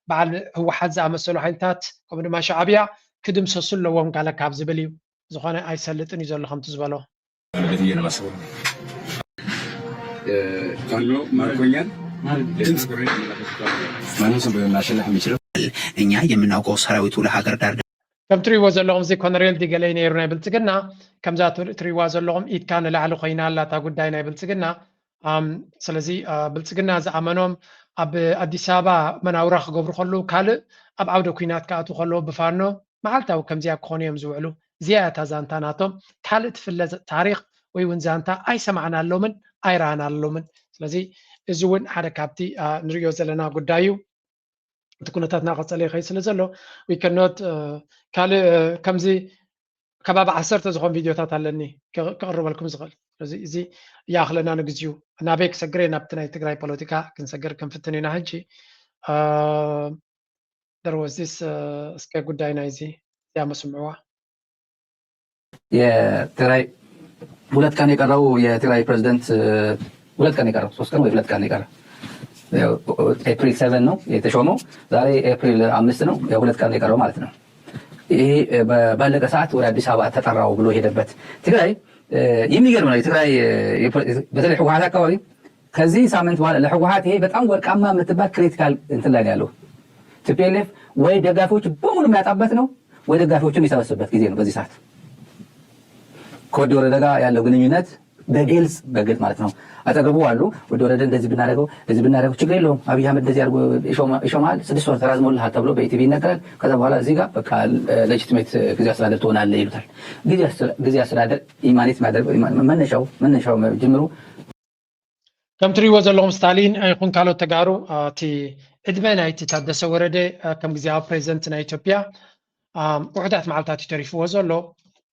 በዓል ህወሓት ዝኣመሰሉ ሓይልታት ከምኡ ድማ ሻዕብያ ክድምሰሱ ኣለዎም ጋለ ካብ ዝብል እዩ። ዝኾነ ኣይሰልጥን እዩ ዘሎ ከምቲ ዝበሎ። ፋኖ ማርኮኛል። ማንም ሰው ማሸነፍ የሚችለው እኛ የምናውቀው ሰራዊቱ ለሀገር ዳር ከም ትሪእዎ ዘለኹም እዚ ኮነሬል ዲገለይ ነይሩ ናይ ብልፅግና። ከምዛ ትሪእዋ ዘለኹም ኢድካ ንላዕሊ ኮይና ኣላ እታ ጉዳይ ናይ ብልፅግና። ስለዚ ብልፅግና ዝኣመኖም ኣብ ኣዲስ ኣበባ መናውራ ክገብሩ ከለዉ ካልእ ኣብ ዓውደ ኩናት ክኣትዉ ከለዉ ብፋኖ መዓልታዊ ከምዚኣ ክኾኑ እዮም ዝውዕሉ። እዚኣ እታ ዛንታ ናቶም። ካልእ ትፍለ ታሪኽ ወይ እውን ዛንታ ኣይሰማዕናሎምን ኣይረኣናሎምን። ስለዚ እዚ እውን ሓደ ካብቲ ንሪኦ ዘለና ጉዳይ እዩ። እቲ ኩነታት እናቐፀለ ይኸይድ ስለ ዘሎ we cannot ካልእ ከምዚ ከባቢ ዓሰርተ ዝኾን ቪድዮታት ኣለኒ ክቕርበልኩም ዝኽእል። ስለዚ እዚ ይኣኽለና ንግዚኡ። ናበይ ክሰግር እየ? ናብቲ ናይ ትግራይ ፖለቲካ ክንሰግር ክንፍትን ኢና። ሕጂ there was this እስከ ጉዳይ ናይዚ እዚኣ መስምዕዋ። የትግራይ ሁለት ቀን የቀረው የትግራይ ፕሬዚደንት ሁለት ቀን የቀረው ሶስት ቀን ወይ ሁለት ቀን የቀረው ኤፕሪል ሰቨን ነው የተሾመው። ዛሬ ኤፕሪል አምስት ነው። የሁለት ቀን የቀረው ማለት ነው። ይሄ ባለቀ ሰዓት ወደ አዲስ አበባ ተጠራው ብሎ ሄደበት። ትግራይ የሚገርም ነው። የትግራይ በተለይ ህወሓት አካባቢ ከዚህ ሳምንት በኋላ ለህወሓት ይሄ በጣም ወርቃማ የምትባል ክሪቲካል እንትን ላይ ያለው ቲፒኤልኤፍ ወይ ደጋፊዎች በሙሉ የሚያጣበት ነው ወይ ደጋፊዎቹ የሚሰበስብበት ጊዜ ነው። በዚህ ሰዓት ከወዲ ወረደ ጋር ያለው ግንኙነት በግልጽ በግልጽ ማለት ነው። አጠገቡ አሉ። ወዲ ወረደ እንደዚህ ብናደርገው እንደዚህ ብናደርገው ችግር የለውም። አብይ አህመድ እንደዚህ አድርጎ ይሾማል፣ ስድስት ወር ተራዝሞልሃል ተብሎ በኢቲቪ ይነገራል። ከዛ በኋላ እዚህ ጋር በቃ ሌጂቲሜት ጊዜ አስተዳደር ትሆናለህ ይሉታል። ጊዜ አስተዳደር ኢማኔት መነሻው መነሻው ጅምሩ ከም ትሪእዎ ዘለኹም ስታሊን ይኹን ካልኦት ተጋሩ እቲ ዕድመ ናይቲ ታደሰ ወረደ ከም ግዜያዊ ፕሬዚደንት ናይ ኢትዮጵያ ውሑዳት መዓልታት እዩ ተሪፍዎ ዘሎ።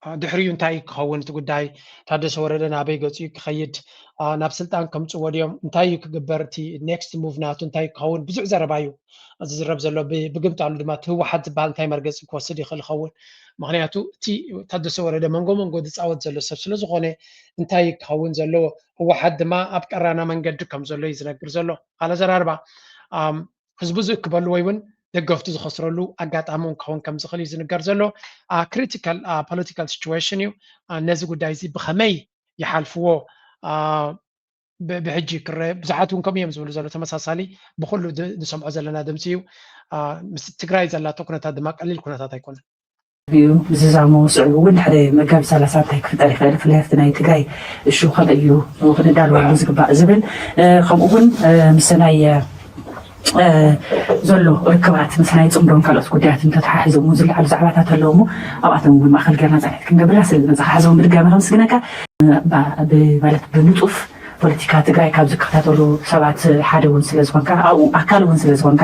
ድሕሪኡ እንታይ ክኸውን እቲ ጉዳይ? ታደሰ ወረደ ናበይ ገፂኡ ክኸይድ? ናብ ስልጣን ከምፅዎ ድዮም? እንታይ እዩ ክግበር? እቲ ኔክስት ሙቭ ናቱ እንታይ ክኸውን? ብዙሕ ዘረባ እዩ ዝዝረብ ዘሎ። ብግምጣሉ ድማ እቲ ህወሓት ዝበሃል እንታይ መርገፂ ክወስድ ይኽእል ይኸውን? ምክንያቱ እቲ ታደሰ ወረደ መንጎ መንጎ ዝፃወት ዘሎ ሰብ ስለዝኾነ እንታይ ክኸውን ዘለዎ? ህወሓት ድማ ኣብ ቀራና መንገዲ ከም ዘሎ እዩ ዝነግር ዘሎ። ካልእ ኣዘራርባ ህዝቡ ዝእክበሉ ወይ እውን ደገፍቱ ዝኸስረሉ ኣጋጣሚ እውን ክኸውን ከም ዝኽእል እዩ ዝንገር ዘሎ። ክሪቲካል ፖለቲካል ሲቹዌሽን እዩ። ነዚ ጉዳይ እዚ ብኸመይ ይሓልፍዎ ብሕጂ ክረአ ብዙሓት እውን ከምኡ እዮም ዝብሉ ዘሎ። ተመሳሳሊ ብኩሉ ንሰምዖ ዘለና ድምፂ እዩ። ምስ ትግራይ ዘላቶ ኩነታት ድማ ቀሊል ኩነታት ኣይኮነን። እዩ ምዝዛሙ ስዕቡ እውን ድሕሪ መጋቢት ሰላሳ እንታይ ክፍጠር ይኽእል ብፍላይ ኣብቲ ናይ ትግራይ እሹ ከመይ እዩ ክንዳለወሉ ዝግባእ ዝብል ከምኡ እውን ምስ ናይ ዘሎ ርክባት ምስ ናይ ፅምዶን ካልኦት ጉዳያት እንተተሓሒዞም እውን ዝለዓሉ ዛዕባታት ኣለዉ እሞ ኣብኣቶም እውን ማእኸል ገርና ፃሒት ክንገብርላ ስለ ዝመፅኻ ሕዚ እውን ብድጋሚ ከምስግነካ ማለት ብንፁፍ ፖለቲካ ትግራይ ካብ ዝከታተሉ ሰባት ሓደ እውን ስለዝኾንካ ኣብኡ ኣካል እውን ስለዝኾንካ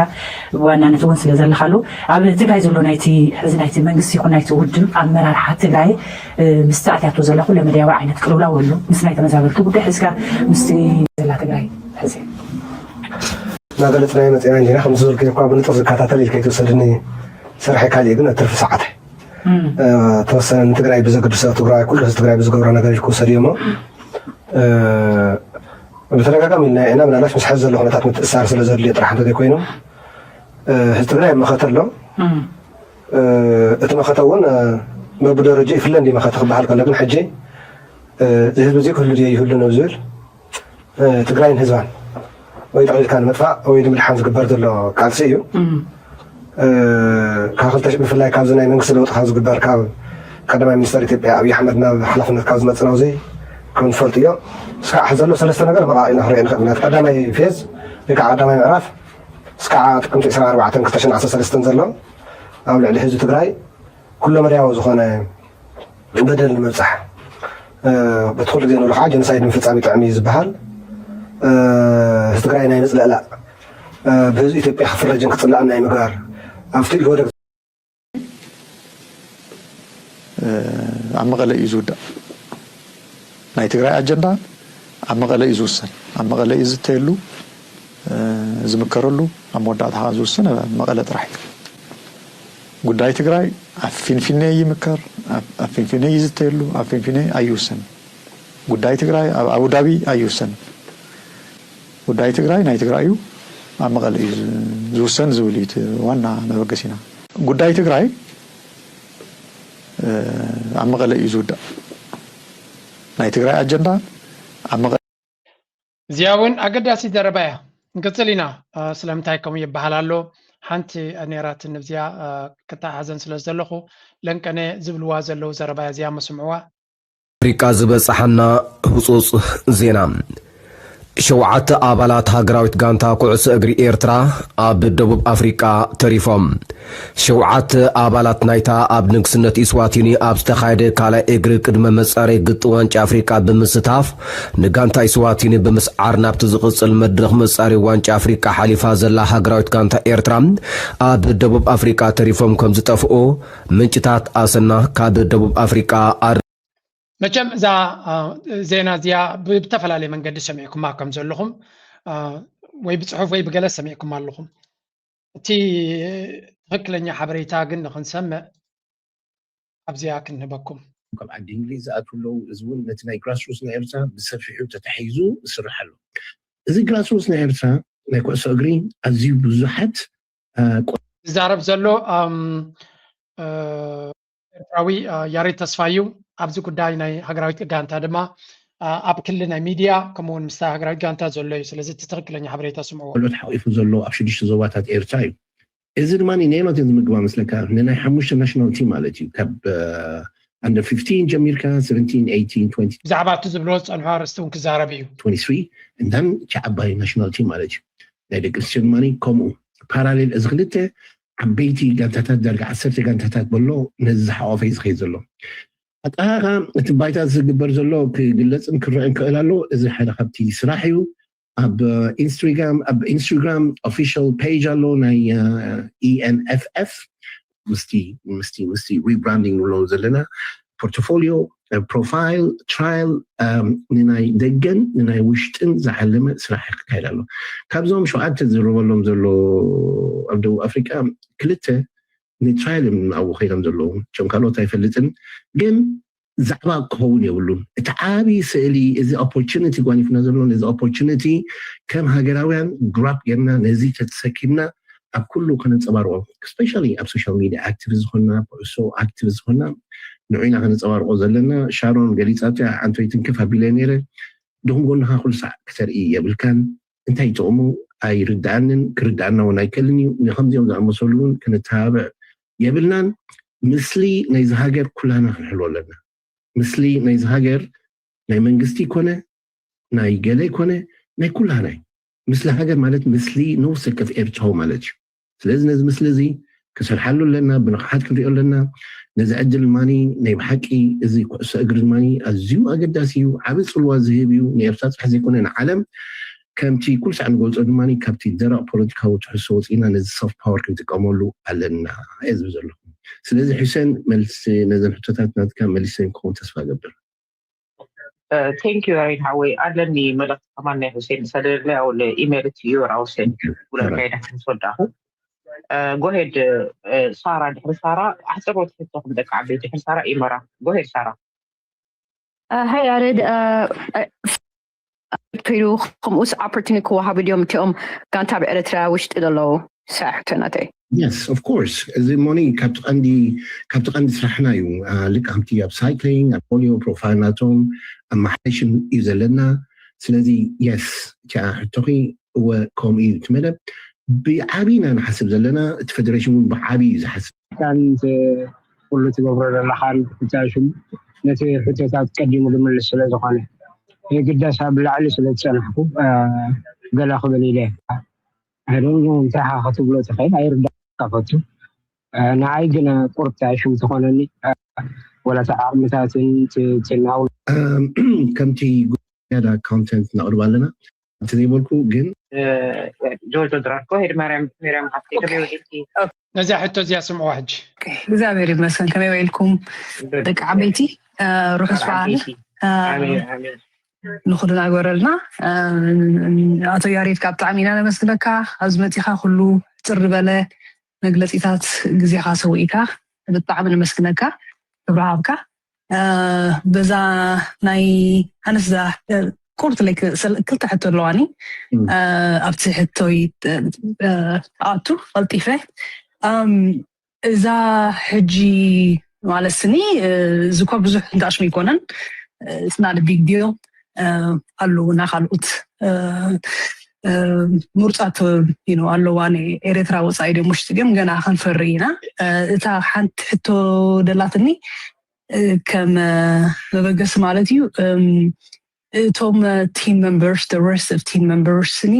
ብዋናነት እውን ስለዘለኻሉ ኣብ ትግራይ ዘሎ ናይቲ ሕዚ ናይቲ መንግስቲ ይኹን ናይቲ ውድብ ኣመራርሓ ትግራይ ምስ ኣትያቶ ዘላ ኩለ መድያዊ ዓይነት ቅልውላው ኣሎ ምስ ናይ ተመዛበልቲ ጉዳይ ሒዝካ ምስቲ ዘላ ትግራይ ሕዚ እናገለፅናዮ መፅና እንዲና ከምዚ ዝበልክዮ እኳ ብንጥር ዝከታተል ኢልካ ይትወሰድኒ ስርሐ ካሊእ ግን ኣብ ትርፊ ሰዓት ተወሰነ ንትግራይ ብዘግድሶ ትግራዋይ ኩሉ ህዝቢ ትግራይ ብዝገብሮ ነገር ኢልኩ ወሰድዮ እሞ ብተደጋጋሚ ኢልና ኢና ምናልባሽ ምስ ሕዚ ዘሎ ኩነታት ምትእሳር ስለ ዘድልዮ ጥራሕ እንተዘይኮይኑ ህዝቢ ትግራይ ኣብ መኸተ ኣሎ እቲ መኸተ እውን በብደረጃ ይፍለ እንዲ መኸተ ክበሃል ከሎ ግን ሕጂ እዚ ህዝቢ እዚ ክህሉ ድዮ ይህሉ ነው ዝብል ትግራይን ህዝባን ወይ ጠቕሊልካ ንምጥፋእ ወይ ንምድሓን ዝግበር ዘሎ ቃልሲ እዩ። ካብ ክልተ ሽሕ ብፍላይ ካብዚ ናይ መንግስቲ ለውጢ ካብ ዝግበር ካብ ቀዳማይ ሚኒስተር ኢትዮጵያ ኣብይ ኣሕመድ ናብ ሓላፍነት ካብ ዝመፅእ ናብዚ ከም ንፈልጥዮ እስካዕ ዘሎ ሰለስተ ነገር መቃቂልና ክንሪኦ ንኽእል ኢና። ቀዳማይ ፌዝ ወይ ከዓ ቀዳማይ ምዕራፍ እስካዕ ጥቅምቲ ዕስራን ኣርባዕተን ክልተ ሽሕን ዓሰርተ ሰለስተን ዘሎ ኣብ ልዕሊ ህዝቢ ትግራይ ኩለመዳያዊ ዝኾነ በደል ንምብፃሕ በቲ ኩሉ ግዜ ንብሎ ከዓ ጀኖሳይድ ምፍፃም ይጥዕም እዩ ዝበሃል ህዝቢ ትግራይ ናይ ምፅልእላእ ብህዝቢ ኢትዮጵያ ክፍረጅን ክፅላእን ናይ ምግባር ኣብቲ ኢህወደግ ኣብ መቐለ እዩ ዝውዳእ ናይ ትግራይ ኣጀንዳ ኣብ መቐለ እዩ ዝውሰን ኣብ መቐለ እዩ ዝተየሉ ዝምከረሉ፣ ኣብ መወዳእታ ከዓ ዝውሰን ኣብ መቐለ ጥራሕ እዩ። ጉዳይ ትግራይ ኣብ ፊንፊኔ ይምከር፣ ኣብ ፊንፊኔ ይዝተየሉ፣ ኣብ ፊንፊኔ ኣይውሰን። ጉዳይ ትግራይ ኣብ ኣቡዳቢ ኣይውሰን። ጉዳይ ትግራይ ናይ ትግራይ እዩ፣ ኣብ መቐለ እዩ ዝውሰን ዝብል እዩ ዋና መበገሲና። ጉዳይ ትግራይ ኣብ መቐለ እዩ ዝውዳእ። ናይ ትግራይ ኣጀንዳ ኣብ መቐለ። እዚኣ እውን ኣገዳሲት ዘረባ እያ። ንቅፅል ኢና። ስለምንታይ ከምኡ ይበሃል ኣሎ ሓንቲ ነራትን እዚኣ ክተሓዘን ስለ ዘለኹ ለንቀነ ዝብልዋ ዘለዉ ዘረባ እያ እዚኣ መስምዕዋ። ኣፍሪቃ ዝበጽሓና ህጹጽ ዜና። ሸውዓተ ኣባላት ሃገራዊት ጋንታ ኩዕሶ እግሪ ኤርትራ ኣብ ደቡብ ኣፍሪቃ ተሪፎም። ሸውዓተ ኣባላት ናይታ ኣብ ንግስነት ኢስዋቲኒ ኣብ ዝተኻየደ ካልኣይ እግሪ ቅድመ መጻረይ ግጥም ዋንጫ ኣፍሪቃ ብምስታፍ ንጋንታ ኢስዋቲኒ ብምስዓር ናብቲ ዝቕጽል መድረኽ መጻረይ ዋንጫ ኣፍሪቃ ሓሊፋ ዘላ ሃገራዊት ጋንታ ኤርትራ ኣብ ደቡብ ኣፍሪቃ ተሪፎም ከም ዝጠፍኡ ምንጭታት ኣሰና ካብ ደቡብ ኣፍሪቃ ኣር መቸም እዛ ዜና እዚኣ ብተፈላለየ መንገዲ ሰሚዕኩማ ከም ዘለኹም ወይ ብፅሑፍ ወይ ብገለ ሰሚዕኩም ኣለኹም። እቲ ትኽክለኛ ሓበሬታ ግን ንክንሰምዕ ኣብዚኣ ክንህበኩም። ካብ ዓዲ እንግሊዝ ዝኣትዉ ኣለዉ። እዚ እውን ነቲ ናይ ግራስሩትስ ናይ ኤርትራ ብሰፊሑ ተታሒዙ ዝስራሕ ኣሎ። እዚ ግራስሩትስ ናይ ኤርትራ ናይ ኩዕሶ እግሪ ኣዝዩ ብዙሓት ዝዛረብ ዘሎ ኤርትራዊ ያሬድ ተስፋ እዩ። ኣብዚ ጉዳይ ናይ ሃገራዊት ጋንታ ድማ ኣብ ክሊ ናይ ሚድያ ከምኡውን ምስታ ሃገራዊት ጋንታ ዘሎ እዩ። ስለዚ እቲ ትኽክለኛ ሓበሬታ ስምዕዎ። ካልኦት ሓቂፉ ዘሎ ኣብ ሽዱሽተ ዞባታት ኤርትራ እዩ። እዚ ድማ ነየኖት እዮም ዝምግባ መስለካ? ንናይ ሓሙሽተ ናሽናል ቲም ማለት እዩ። ካብ ኣንደር ፊፍቲን ጀሚርካ ሰቨንቲን ኤይቲን ትወንቲ ብዛዕባ እቲ ዝብልዎ ዝፀንሑ ኣርእስቲ እውን ክዛረብ እዩ። ትወንቲ ስሪ and then እቲ ዓባይ ናሽናል ቲም ማለት እዩ። ናይ ደቂ ኣንስትዮ ድማ ከምኡ ፓራሌል እዚ ክልተ ዓበይቲ ጋንታታት ዳርጋ ዓሰርተ ጋንታታት በሎ ነዚ ዝሓቆፈ እዩ ዝኸይድ ዘሎ። ኣጠቃቃ እቲ ባይታ ዝግበር ዘሎ ክግለፅን ክረአን ክእል ኣሎ። እዚ ሓደ ካብቲ ስራሕ እዩ። ኣብ ኢንስትግራም ኣብ ኢንስትግራም ኦፊሻል ፔጅ ኣሎ ናይ ኢኤንኤፍኤፍ ምስቲ ምስቲ ምስቲ ሪብራንዲንግ ንብሎ ዘለና ፖርቶፎሊዮ ፕሮፋይል ትራያል ንናይ ደገን ንናይ ውሽጥን ዝዓለመ ስራሕ ክካየድ ኣሎ። ካብዞም ሸውዓተ ዝርበሎም ዘሎ ኣብ ደቡብ ኣፍሪቃ ክልተ ንትራያል እዮም ኣብኡ ከይዶም ዘለዉ። እቶም ካልኦት ኣይፈልጥን ግን ዛዕባ ክኸውን የብሉን። እቲ ዓብዪ ስእሊ እዚ ኦፖርቹኒቲ ጓኒፍና ዘሎ ነዚ ኦፖርቹኒቲ ከም ሃገራውያን ግራብ ጌርና ነዚ ተተሰኪምና ኣብ ኩሉ ከነንፀባርቆ ስፔሻሊ ኣብ ሶሻል ሚድያ ኣክቲቪስት ዝኾንና ኩዕሶ ኣክቲቪስት ዝኾንና ንዑ ኢና ከነንፀባርቆ ዘለና። ሻሮን ገሊፃቶ እያ ዓንቶይ ትንክፍ ኣቢለ ነይረ። ድኹም ጎንኻ ኩሉ ሳዕ ክተርኢ የብልካን። እንታይ ጥቕሙ ኣይርድኣንን ክርድኣና እውን ኣይክእልን እዩ። ንከምዚኦም ዝኣመሰሉ እውን ክንተባብዕ የብልናን። ምስሊ ናይዚ ሃገር ኩላህና ክንሕልዎ ኣለና። ምስሊ ናይዚ ሃገር ናይ መንግስቲ ይኮነ ናይ ገለ ይኮነ ናይ ኩላህና እዩ። ምስሊ ሃገር ማለት ምስሊ ነፍሲ ወከፍ ኤርትራዊ ማለት እዩ። ስለዚ ነዚ ምስሊ እዚ ክንሰርሓሉ ኣለና፣ ብንቕሓት ክንሪኦ ኣለና። ነዚ ዕድል ድማ ናይ ብሓቂ እዚ ኩዕሶ እግሪ ድማ ኣዝዩ ኣገዳሲ እዩ፣ ዓቢ ጽልዋ ዝህብ እዩ ንኤርትራ ጥራሕ ዘይኮነ ንዓለም። ከምቲ ኩሉ ሳዕ ንገልጾ ድማ ካብቲ ደረቕ ፖለቲካዊ ትሕዝቶ ወጺእና ነዚ ሶፍት ፓወር ክንጥቀመሉ ኣለና እየ ዝብል ዘለኹ። ስለዚ ሑሴን መልሲ ነዘን ሕቶታት ናትካ መሊሰን ክኸውን ተስፋ እገብር። ቴንክ ዩ ያሬድ ሓወይ ኣለኒ መልእክቲ ከማን ናይ ሑሴን ሰደድለይ ኣው ኢሜል እቲ ዩ ራ ሑሴን ውለድ ናይ ዳሕሪ ተወዳእኹ ጎሄድ ሳራ ድሕሪ ሳራ ኣሕፅሮት ሕቶ ክንደቂ ዓበይ ድሕሪ ሳራ ኢመራ ጎሄድ ሳራ ሃይ ያሬድ ከይዱ ከምኡስ ኦፖርቱኒቲ ክወሃቡ ድዮም እቲኦም ጋንታ ኣብ ኤርትራ ውሽጢ ዘለዉ ሳሕቶ ናተይ Yes, of course. እዚ ሞኒ ካብቲ ቀንዲ ካብቲ ቀንዲ ስራሕና እዩ። ልክ ከምቲ ኣብ ሳይክሊንግ ኣብ ፖሊዮ ፕሮፋይል ናቶም ኣብ ማሕረሽን እዩ ዘለና። ስለዚ የስ እቲኣ ሕቶኺ እወ ከምኡ እዩ እቲ መደብ። ብዓብይና ንሓስብ ዘለና እቲ ፌደሬሽን እውን ብዓብይ እዩ ዝሓስብ። ካንት ኩሉ ትገብሮ ዘለኻን ብቻሽም ነቲ ሕቶታት ቀዲሙ ዝምልስ ስለ ዝኾነ የግዳስ ኣብ ላዕሊ ስለ ዝፀናሕኩ ገላ ክብል ኢለ ኣይደንጎ እንታይ ኢኻ ክትብሎ ትኽእል ኣይርዳእካ ፈቱ ንዓይ ግን ቁርብቲ ኣይሽም ትኾነኒ ወላ እቲ ዓቕምታትን ትናው ከምቲ ያዳ ኮንተንት ነቕርብ ኣለና እቲ ዘይበልኩ ግን ጆርጆ ድራር ጎሄድ ማርያም ሚርያም ሃብቲ ከመይ ውዒልኪ ነዚኣ ሕቶ እዚኣ ስምዕዋ ሕጂ እግዚኣብሔር ይመስገን ከመይ ውዒልኩም ደቂ ዓበይቲ ርሑስ በዓል ንኹልና ይጎረልና። ኣቶ ያሬድ ካብ ብጣዕሚ ኢና ነመስግነካ። ኣብዚ መፂኻ ኩሉ ጥር በለ መግለፂታት ግዜኻ ሰዊእካ ብጣዕሚ ነመስግነካ። ክብሪ ሃብካ። በዛ ናይ ኣነስ ዛ ቁርት ክልተ ሕቶ ኣለዋኒ። ኣብቲ ሕቶይ ኣቱ ቀልጢፈ እዛ ሕጂ ማለት ስኒ እዚ እኳ ብዙሕ እንዳሽሙ ይኮነን ስና ቢግ ዲል ኣለውና ካልኦት ምርፃት ኣለዋ። ኤርትራ ወፃኢ ደ ውሽጢ ግን ገና ከንፈሪ ኢና። እታ ሓንቲ ሕቶ ደላትኒ ከም መበገሲ ማለት እዩ። እቶም team members the rest of team members ኒ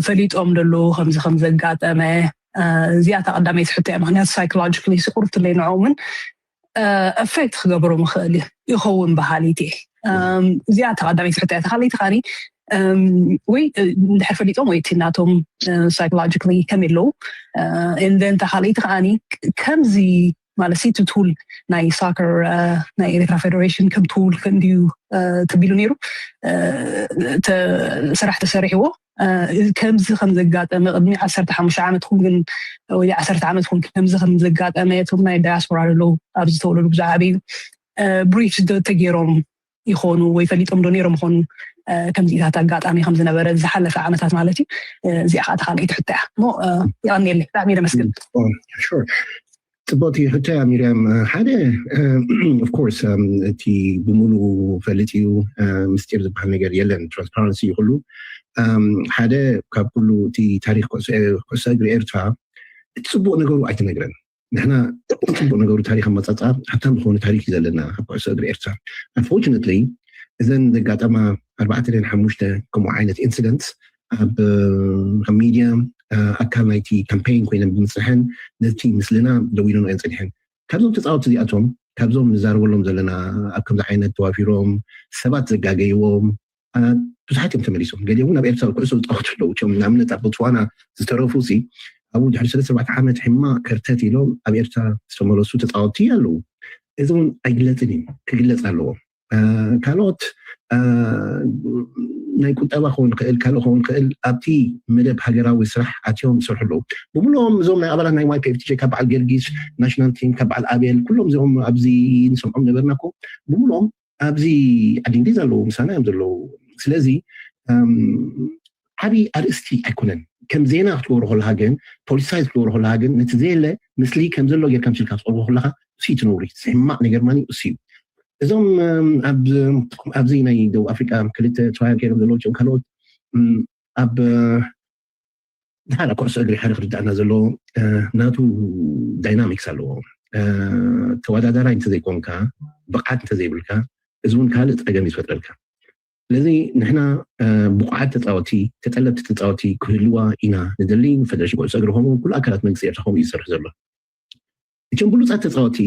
ፈሊጦም ደለዉ ከምዚ ከም ዘጋጠመ? እዚኣ እታ ቀዳመይቲ ሕቶ እያ። ምክንያቱ psychologically ስቁርትለይ ንዕኦምን affect ክገብሮም ይኽእል እዩ ይኸውን በሃሊት እየ። እዚኣ እታ ቀዳመይቲ ሕቶ እያ። ተካለይቲ ካኒ ወይ እንድሕር ፈሊጦም ወይ እቲ ናቶም psychologically ከመይ ኣለዉ? And then ተካለይቲ ከዓኒ ከምዚ ማለት እቲ ቱል ናይ ሳከር ናይ ኤርትራ ፌደሬሽን ከም ቱል እንድዩ ተቢሉ ነይሩ። ስራሕ ተሰሪሕዎ። ከምዚ ከም ዘጋጠመ ቅድሚ ዓሰርተ ሓሙሽተ ዓመት ኹን ግን ወይ ዓሰርተ ዓመት ኹን ከምዚ ከም ዘጋጠመ እቶም ናይ ዳያስፖራ ዘለዉ ኣብዚ ዝተወለዱ ብዛዕባ እዩ ብሪፍ ተገይሮም ይኾኑ ወይ ፈሊጦም ዶ ነይሮም ይኾኑ? ከምዚታት ኣጋጣሚ ከም ዝነበረ ዝሓለፈ ዓመታት ማለት እዩ። እዚኣ ከዓ ተካለይቲ ሕቶ እያ እሞ የቐንየለይ። ብጣዕሚ እየ ደመስግን። ጽቡቕቲ ሕቶ እያ ሚርያም። ሓደ of course እቲ ብምሉኡ ፈልጥ እዩ፣ ምስጢር ዝበሃል ነገር የለን፣ transparency እዩ ኩሉ። ሓደ ካብ ኩሉ እቲ ታሪክ ኩዕሶ እግሪ ኤርትራ እቲ ጽቡቕ ነገሩ ኣይትነግረን። ንሕና ጽቡቕ ነገሩ ታሪክ ኣመጻጽኣ ሃብታም ዝኾነ ታሪክ እዩ ዘለና ኣብ ኩዕሶ እግሪ ኤርትራ። Unfortunately እዘን ዘጋጠማ ኣርባዕተ ድን ሓሙሽተ ከምኡ ዓይነት incidents ኣብ ሚድያ ኣካል ናይቲ ካምፔይን ኮይነን ብምፅንሐን ነቲ ምስልና ደዊኖ እየን ፅኒሐን። ካብዞም ተፃወቲ እዚኣቶም ካብዞም ንዛረበሎም ዘለና ኣብ ከምዚ ዓይነት ተዋፊሮም ሰባት ዘጋገይዎም ብዙሓት እዮም ተመሊሶም። ገሊኦም ናብ ኤርትራ ኩዕሶ ዝፃወቱ ኣለዉ። እም ንኣብነት ኣብ ቦትስዋና ዝተረፉ ሲ ኣብኡ ድሕሪ ሰለስተ ኣርባዕተ ዓመት ሕማቕ ከርተት ኢሎም ኣብ ኤርትራ ዝተመለሱ ተፃወቲ ኣለዉ። እዚ እውን ኣይግለፅን እዩ፣ ክግለፅ ኣለዎ። ካልኦት ናይ ቁጠባ ክኸውን ክእል ካልኦ ክኸውን ክእል ኣብቲ መደብ ሃገራዊ ስራሕ ኣትዮም ዝሰርሑ ኣለዉ። ብምሎም እዞም ናይ ኣባላት ናይ ዋይፒኤፍቲ ካብ በዓል ገርጊስ ናሽናል ቲም ካብ በዓል ኣቤል ኩሎም እዚኦም ኣብዚ ንሰምዖም ነበርና ኮ ብምሎም ኣብዚ ዓዲ እንግሊዝ ኣለዉ፣ ምሳና እዮም ዘለዉ። ስለዚ ዓብዪ ኣርእስቲ ኣይኮነን። ከም ዜና ክትገብሮ ከለካ ግን፣ ፖለቲሳይዝ ክትገብሮ ከለካ ግን ነቲ ዘየለ ምስሊ ከም ዘሎ ጌርካ ምስልካ ክትቐርቦ ከለካ እሱ እዩ እቲ ነውሪ። ሕማቕ ነገር ማኒ እሱ እዩ። እዞም ኣብዚ ናይ ደቡብ ኣፍሪቃ ክልተ ተዋሂር ከይሮም ዘለዉ ም ካልኦት ኣብ ድሓር ኩዕሶ እግሪ ሓደ ክርዳእና ዘለዎ ናቱ ዳይናሚክስ ኣለዎ። ተወዳዳራይ እንተዘይኮንካ ብቕዓት እንተዘይብልካ እዚ እውን ካልእ ፀገም እዩ ዝፈጥረልካ። ስለዚ ንሕና ብቑዓት ተፃወቲ ተጠለብቲ ተፃወቲ ክህልዋ ኢና ንደሊ። ፈደረሽን ኩዕሶ እግሪ ከምኡ ኩሉ ኣካላት መንግስቲ ኤርትራ ከምኡ እዩ ዝሰርሕ ዘሎ። እቶም ብሉፃት ተፃወቲ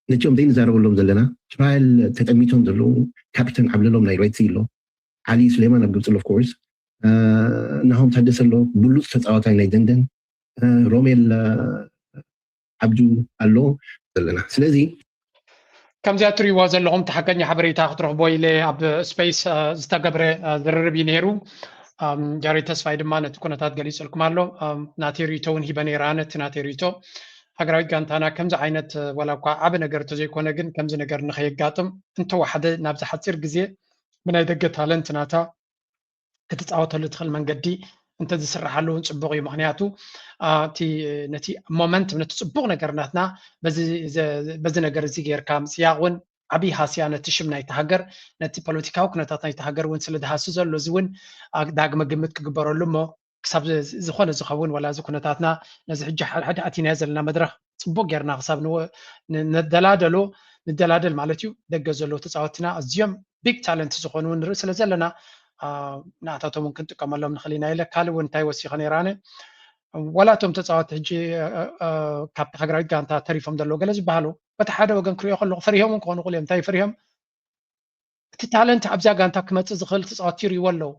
ነቲኦም ዘይንዛረበሎም ዘለና ትራይል ተጠሚቶም ዘለዉ ካፒተን ዓብለሎም ናይ ሬድሲ ኣሎ፣ ዓሊ ሱሌማን ኣብ ግብፂ ኣሎ፣ of course ናሆም ታደሰ ኣሎ፣ ብሉፅ ተፃዋታይ ናይ ደንደን ሮሜል ዓብዱ ኣሎ ዘለና። ስለዚ ከምዚኣ ትሪእዎ ዘለኹም እቲ ሓቀኛ ሓበሬታ ክትረኽቦ ኢለ ኣብ ስፔስ ዝተገብረ ዝርርብ እዩ ነይሩ። ጃሬድ ተስፋይ ድማ ነቲ ኩነታት ገሊፅልኩም ኣሎ። ናተይ ርእቶ እውን ሂበ ነይራ። ነቲ ናተይ ርእቶ ሃገራዊት ጋንታና ከምዚ ዓይነት ዋላ እኳ ዓቢ ነገር እንተዘይኮነ ግን ከምዚ ነገር ንኸየጋጥም እንተወሓደ ናብዚ ሓፂር ግዜ ብናይ ደገ ታለንት ናታ ክትፃወተሉ ትኽእል መንገዲ እንተዝስራሓሉ እውን ፅቡቕ እዩ። ምክንያቱ እቲ ነቲ ሞመንት ነቲ ፅቡቕ ነገር ናትና በዚ ነገር እዚ ጌርካ ምፅያቕ እውን ዓብዪ ሃስያ ነቲ ሽም ናይቲ ሃገር ነቲ ፖለቲካዊ ኩነታት ናይቲ ሃገር እውን ስለ ዝሃሲ ዘሎ እዚ እውን ዳግመ ግምት ክግበረሉ እሞ ክሳብ ዝኾነ ዝኸውን ወላ እዚ ኩነታትና ነዚ ሕጂ ሓድሓድ ኣቲናዮ ዘለና መድረኽ ፅቡቅ ጌርና ክሳብ ነደላደሎ ንደላደል ማለት እዩ። ደገ ዘለዉ ተፃወትና ኣዝዮም ቢግ ታለንት ዝኾኑ ንርኢ ስለ ዘለና ንኣታቶም እውን ክንጥቀመሎም ንኽእል ኢና ኢለ። ካልእ እውን እንታይ ወሲኸ ነይራነ ዋላ እቶም ተፃወቲ ሕጂ ካብቲ ሃገራዊት ጋንታ ተሪፎም ዘለዉ ገለ ዝበሃሉ በቲ ሓደ ወገን ክሪኦ ከለኹ ፈሪሆም እውን ክኾኑ ይኽእሉ እዮም። እንታይ ፈሪሆም እቲ ታለንት ኣብዛ ጋንታ ክመፅእ ዝኽእል ተፃወቲ ይርእይዎ ኣለዉ።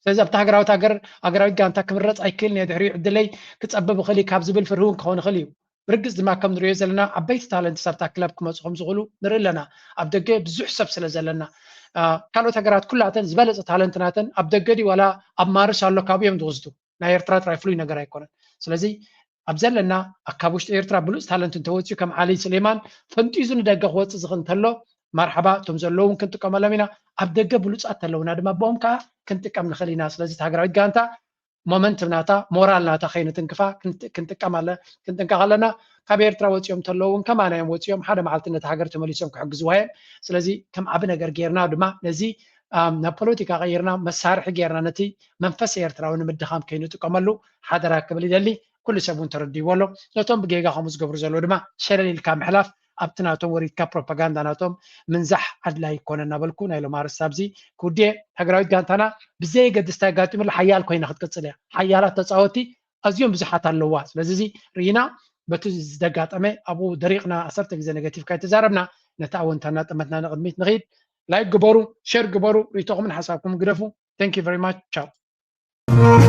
ስለዚ ኣብቲ ሃገራዊት ሃገር ሃገራዊት ጋንታ ክምረፅ ኣይክእልን እየ ድሕሪኡ ዕድለይ ክፀብብ ይኽእል እዩ ካብ ዝብል ፍርሂ እውን ክኸውን ይኽእል እዩ። ብርግጽ ድማ ከም ንሪኦ ዘለና ዓበይቲ ታለንትስ ኣብታ ክለብ ክመፁ ከም ዝኽእሉ ንርኢ ኣለና። ኣብ ደገ ብዙሕ ሰብ ስለ ዘለና ካልኦት ሃገራት ኩላተን ዝበለፀ ታለንት ናተን ኣብ ደገ ድዩ ዋላ ኣብ ማርሽ ኣሎ ካብኡ እዮም ዝወስዱ። ናይ ኤርትራ ጥራይ ፍሉይ ነገር ኣይኮነን። ስለዚ ኣብ ዘለና ካብ ውሽጢ ኤርትራ ብሉፅ ታለንት እንተወፅዩ ከም ዓሊ ስሌማን ፈንጢዙ ንደገ ክወፅእ ዝኽእል እንተሎ መርሓባ፣ እቶም ዘለዉ እውን ክንጥቀመሎም ኢና። ኣብ ደገ ብሉፃት ተለውና ድማ ብኦም ከዓ ክንጥቀም ንኽእል ኢና። ስለዚ ሃገራዊት ጋንታ ሞመንት ናታ ሞራል ናታ ከይንትንክፋ ክንጥቀም ክንጥንቀቕ ኣለና። ካብ ኤርትራ ወፂኦም ተለዉ እውን ከማና እዮም ወፂኦም ሓደ መዓልቲ ነቲ ሃገር ተመሊሶም ክሕግዝዋ እዮም። ስለዚ ከም ዓቢ ነገር ጌርና ድማ ነዚ ናብ ፖለቲካ ቀይርና መሳርሒ ጌርና ነቲ መንፈስ ኤርትራዊ ንምድኻም ከይንጥቀመሉ ሓደራ ክብል ይደሊ። ኩሉ ሰብ እውን ተረዲዎ ኣሎ። ነቶም ብጌጋ ከምኡ ዝገብሩ ዘለዉ ድማ ሸለል ኢልካ ምሕላፍ ኣብቲ ናቶም ወሪድካ ፕሮፓጋንዳ ናቶም ምንዛሕ ኣድላይ ይኮነ እናበልኩ ናይ ሎም ኣርስቲ ኣብዚ ክውድየ። ሃገራዊት ጋንታና ብዘየገድስ እንታይ ኣጋጢሙላ ሓያል ኮይና ክትቅፅል እያ። ሓያላት ተፃወቲ ኣዝዮም ብዙሓት ኣለዋ። ስለዚ እዚ ርኢና በቲ ዝተጋጠመ ኣብኡ ደሪቕና ዓሰርተ ግዜ ኔጋቲቭ ካይተዛረብና ነቲ ኣወንታና ጠመትና ንቕድሚት ንኽይድ። ላይክ ግበሩ፣ ሸር ግበሩ፣ ርእይቶኹምን ሓሳብኩም ግደፉ። Thank you very much. ቻው።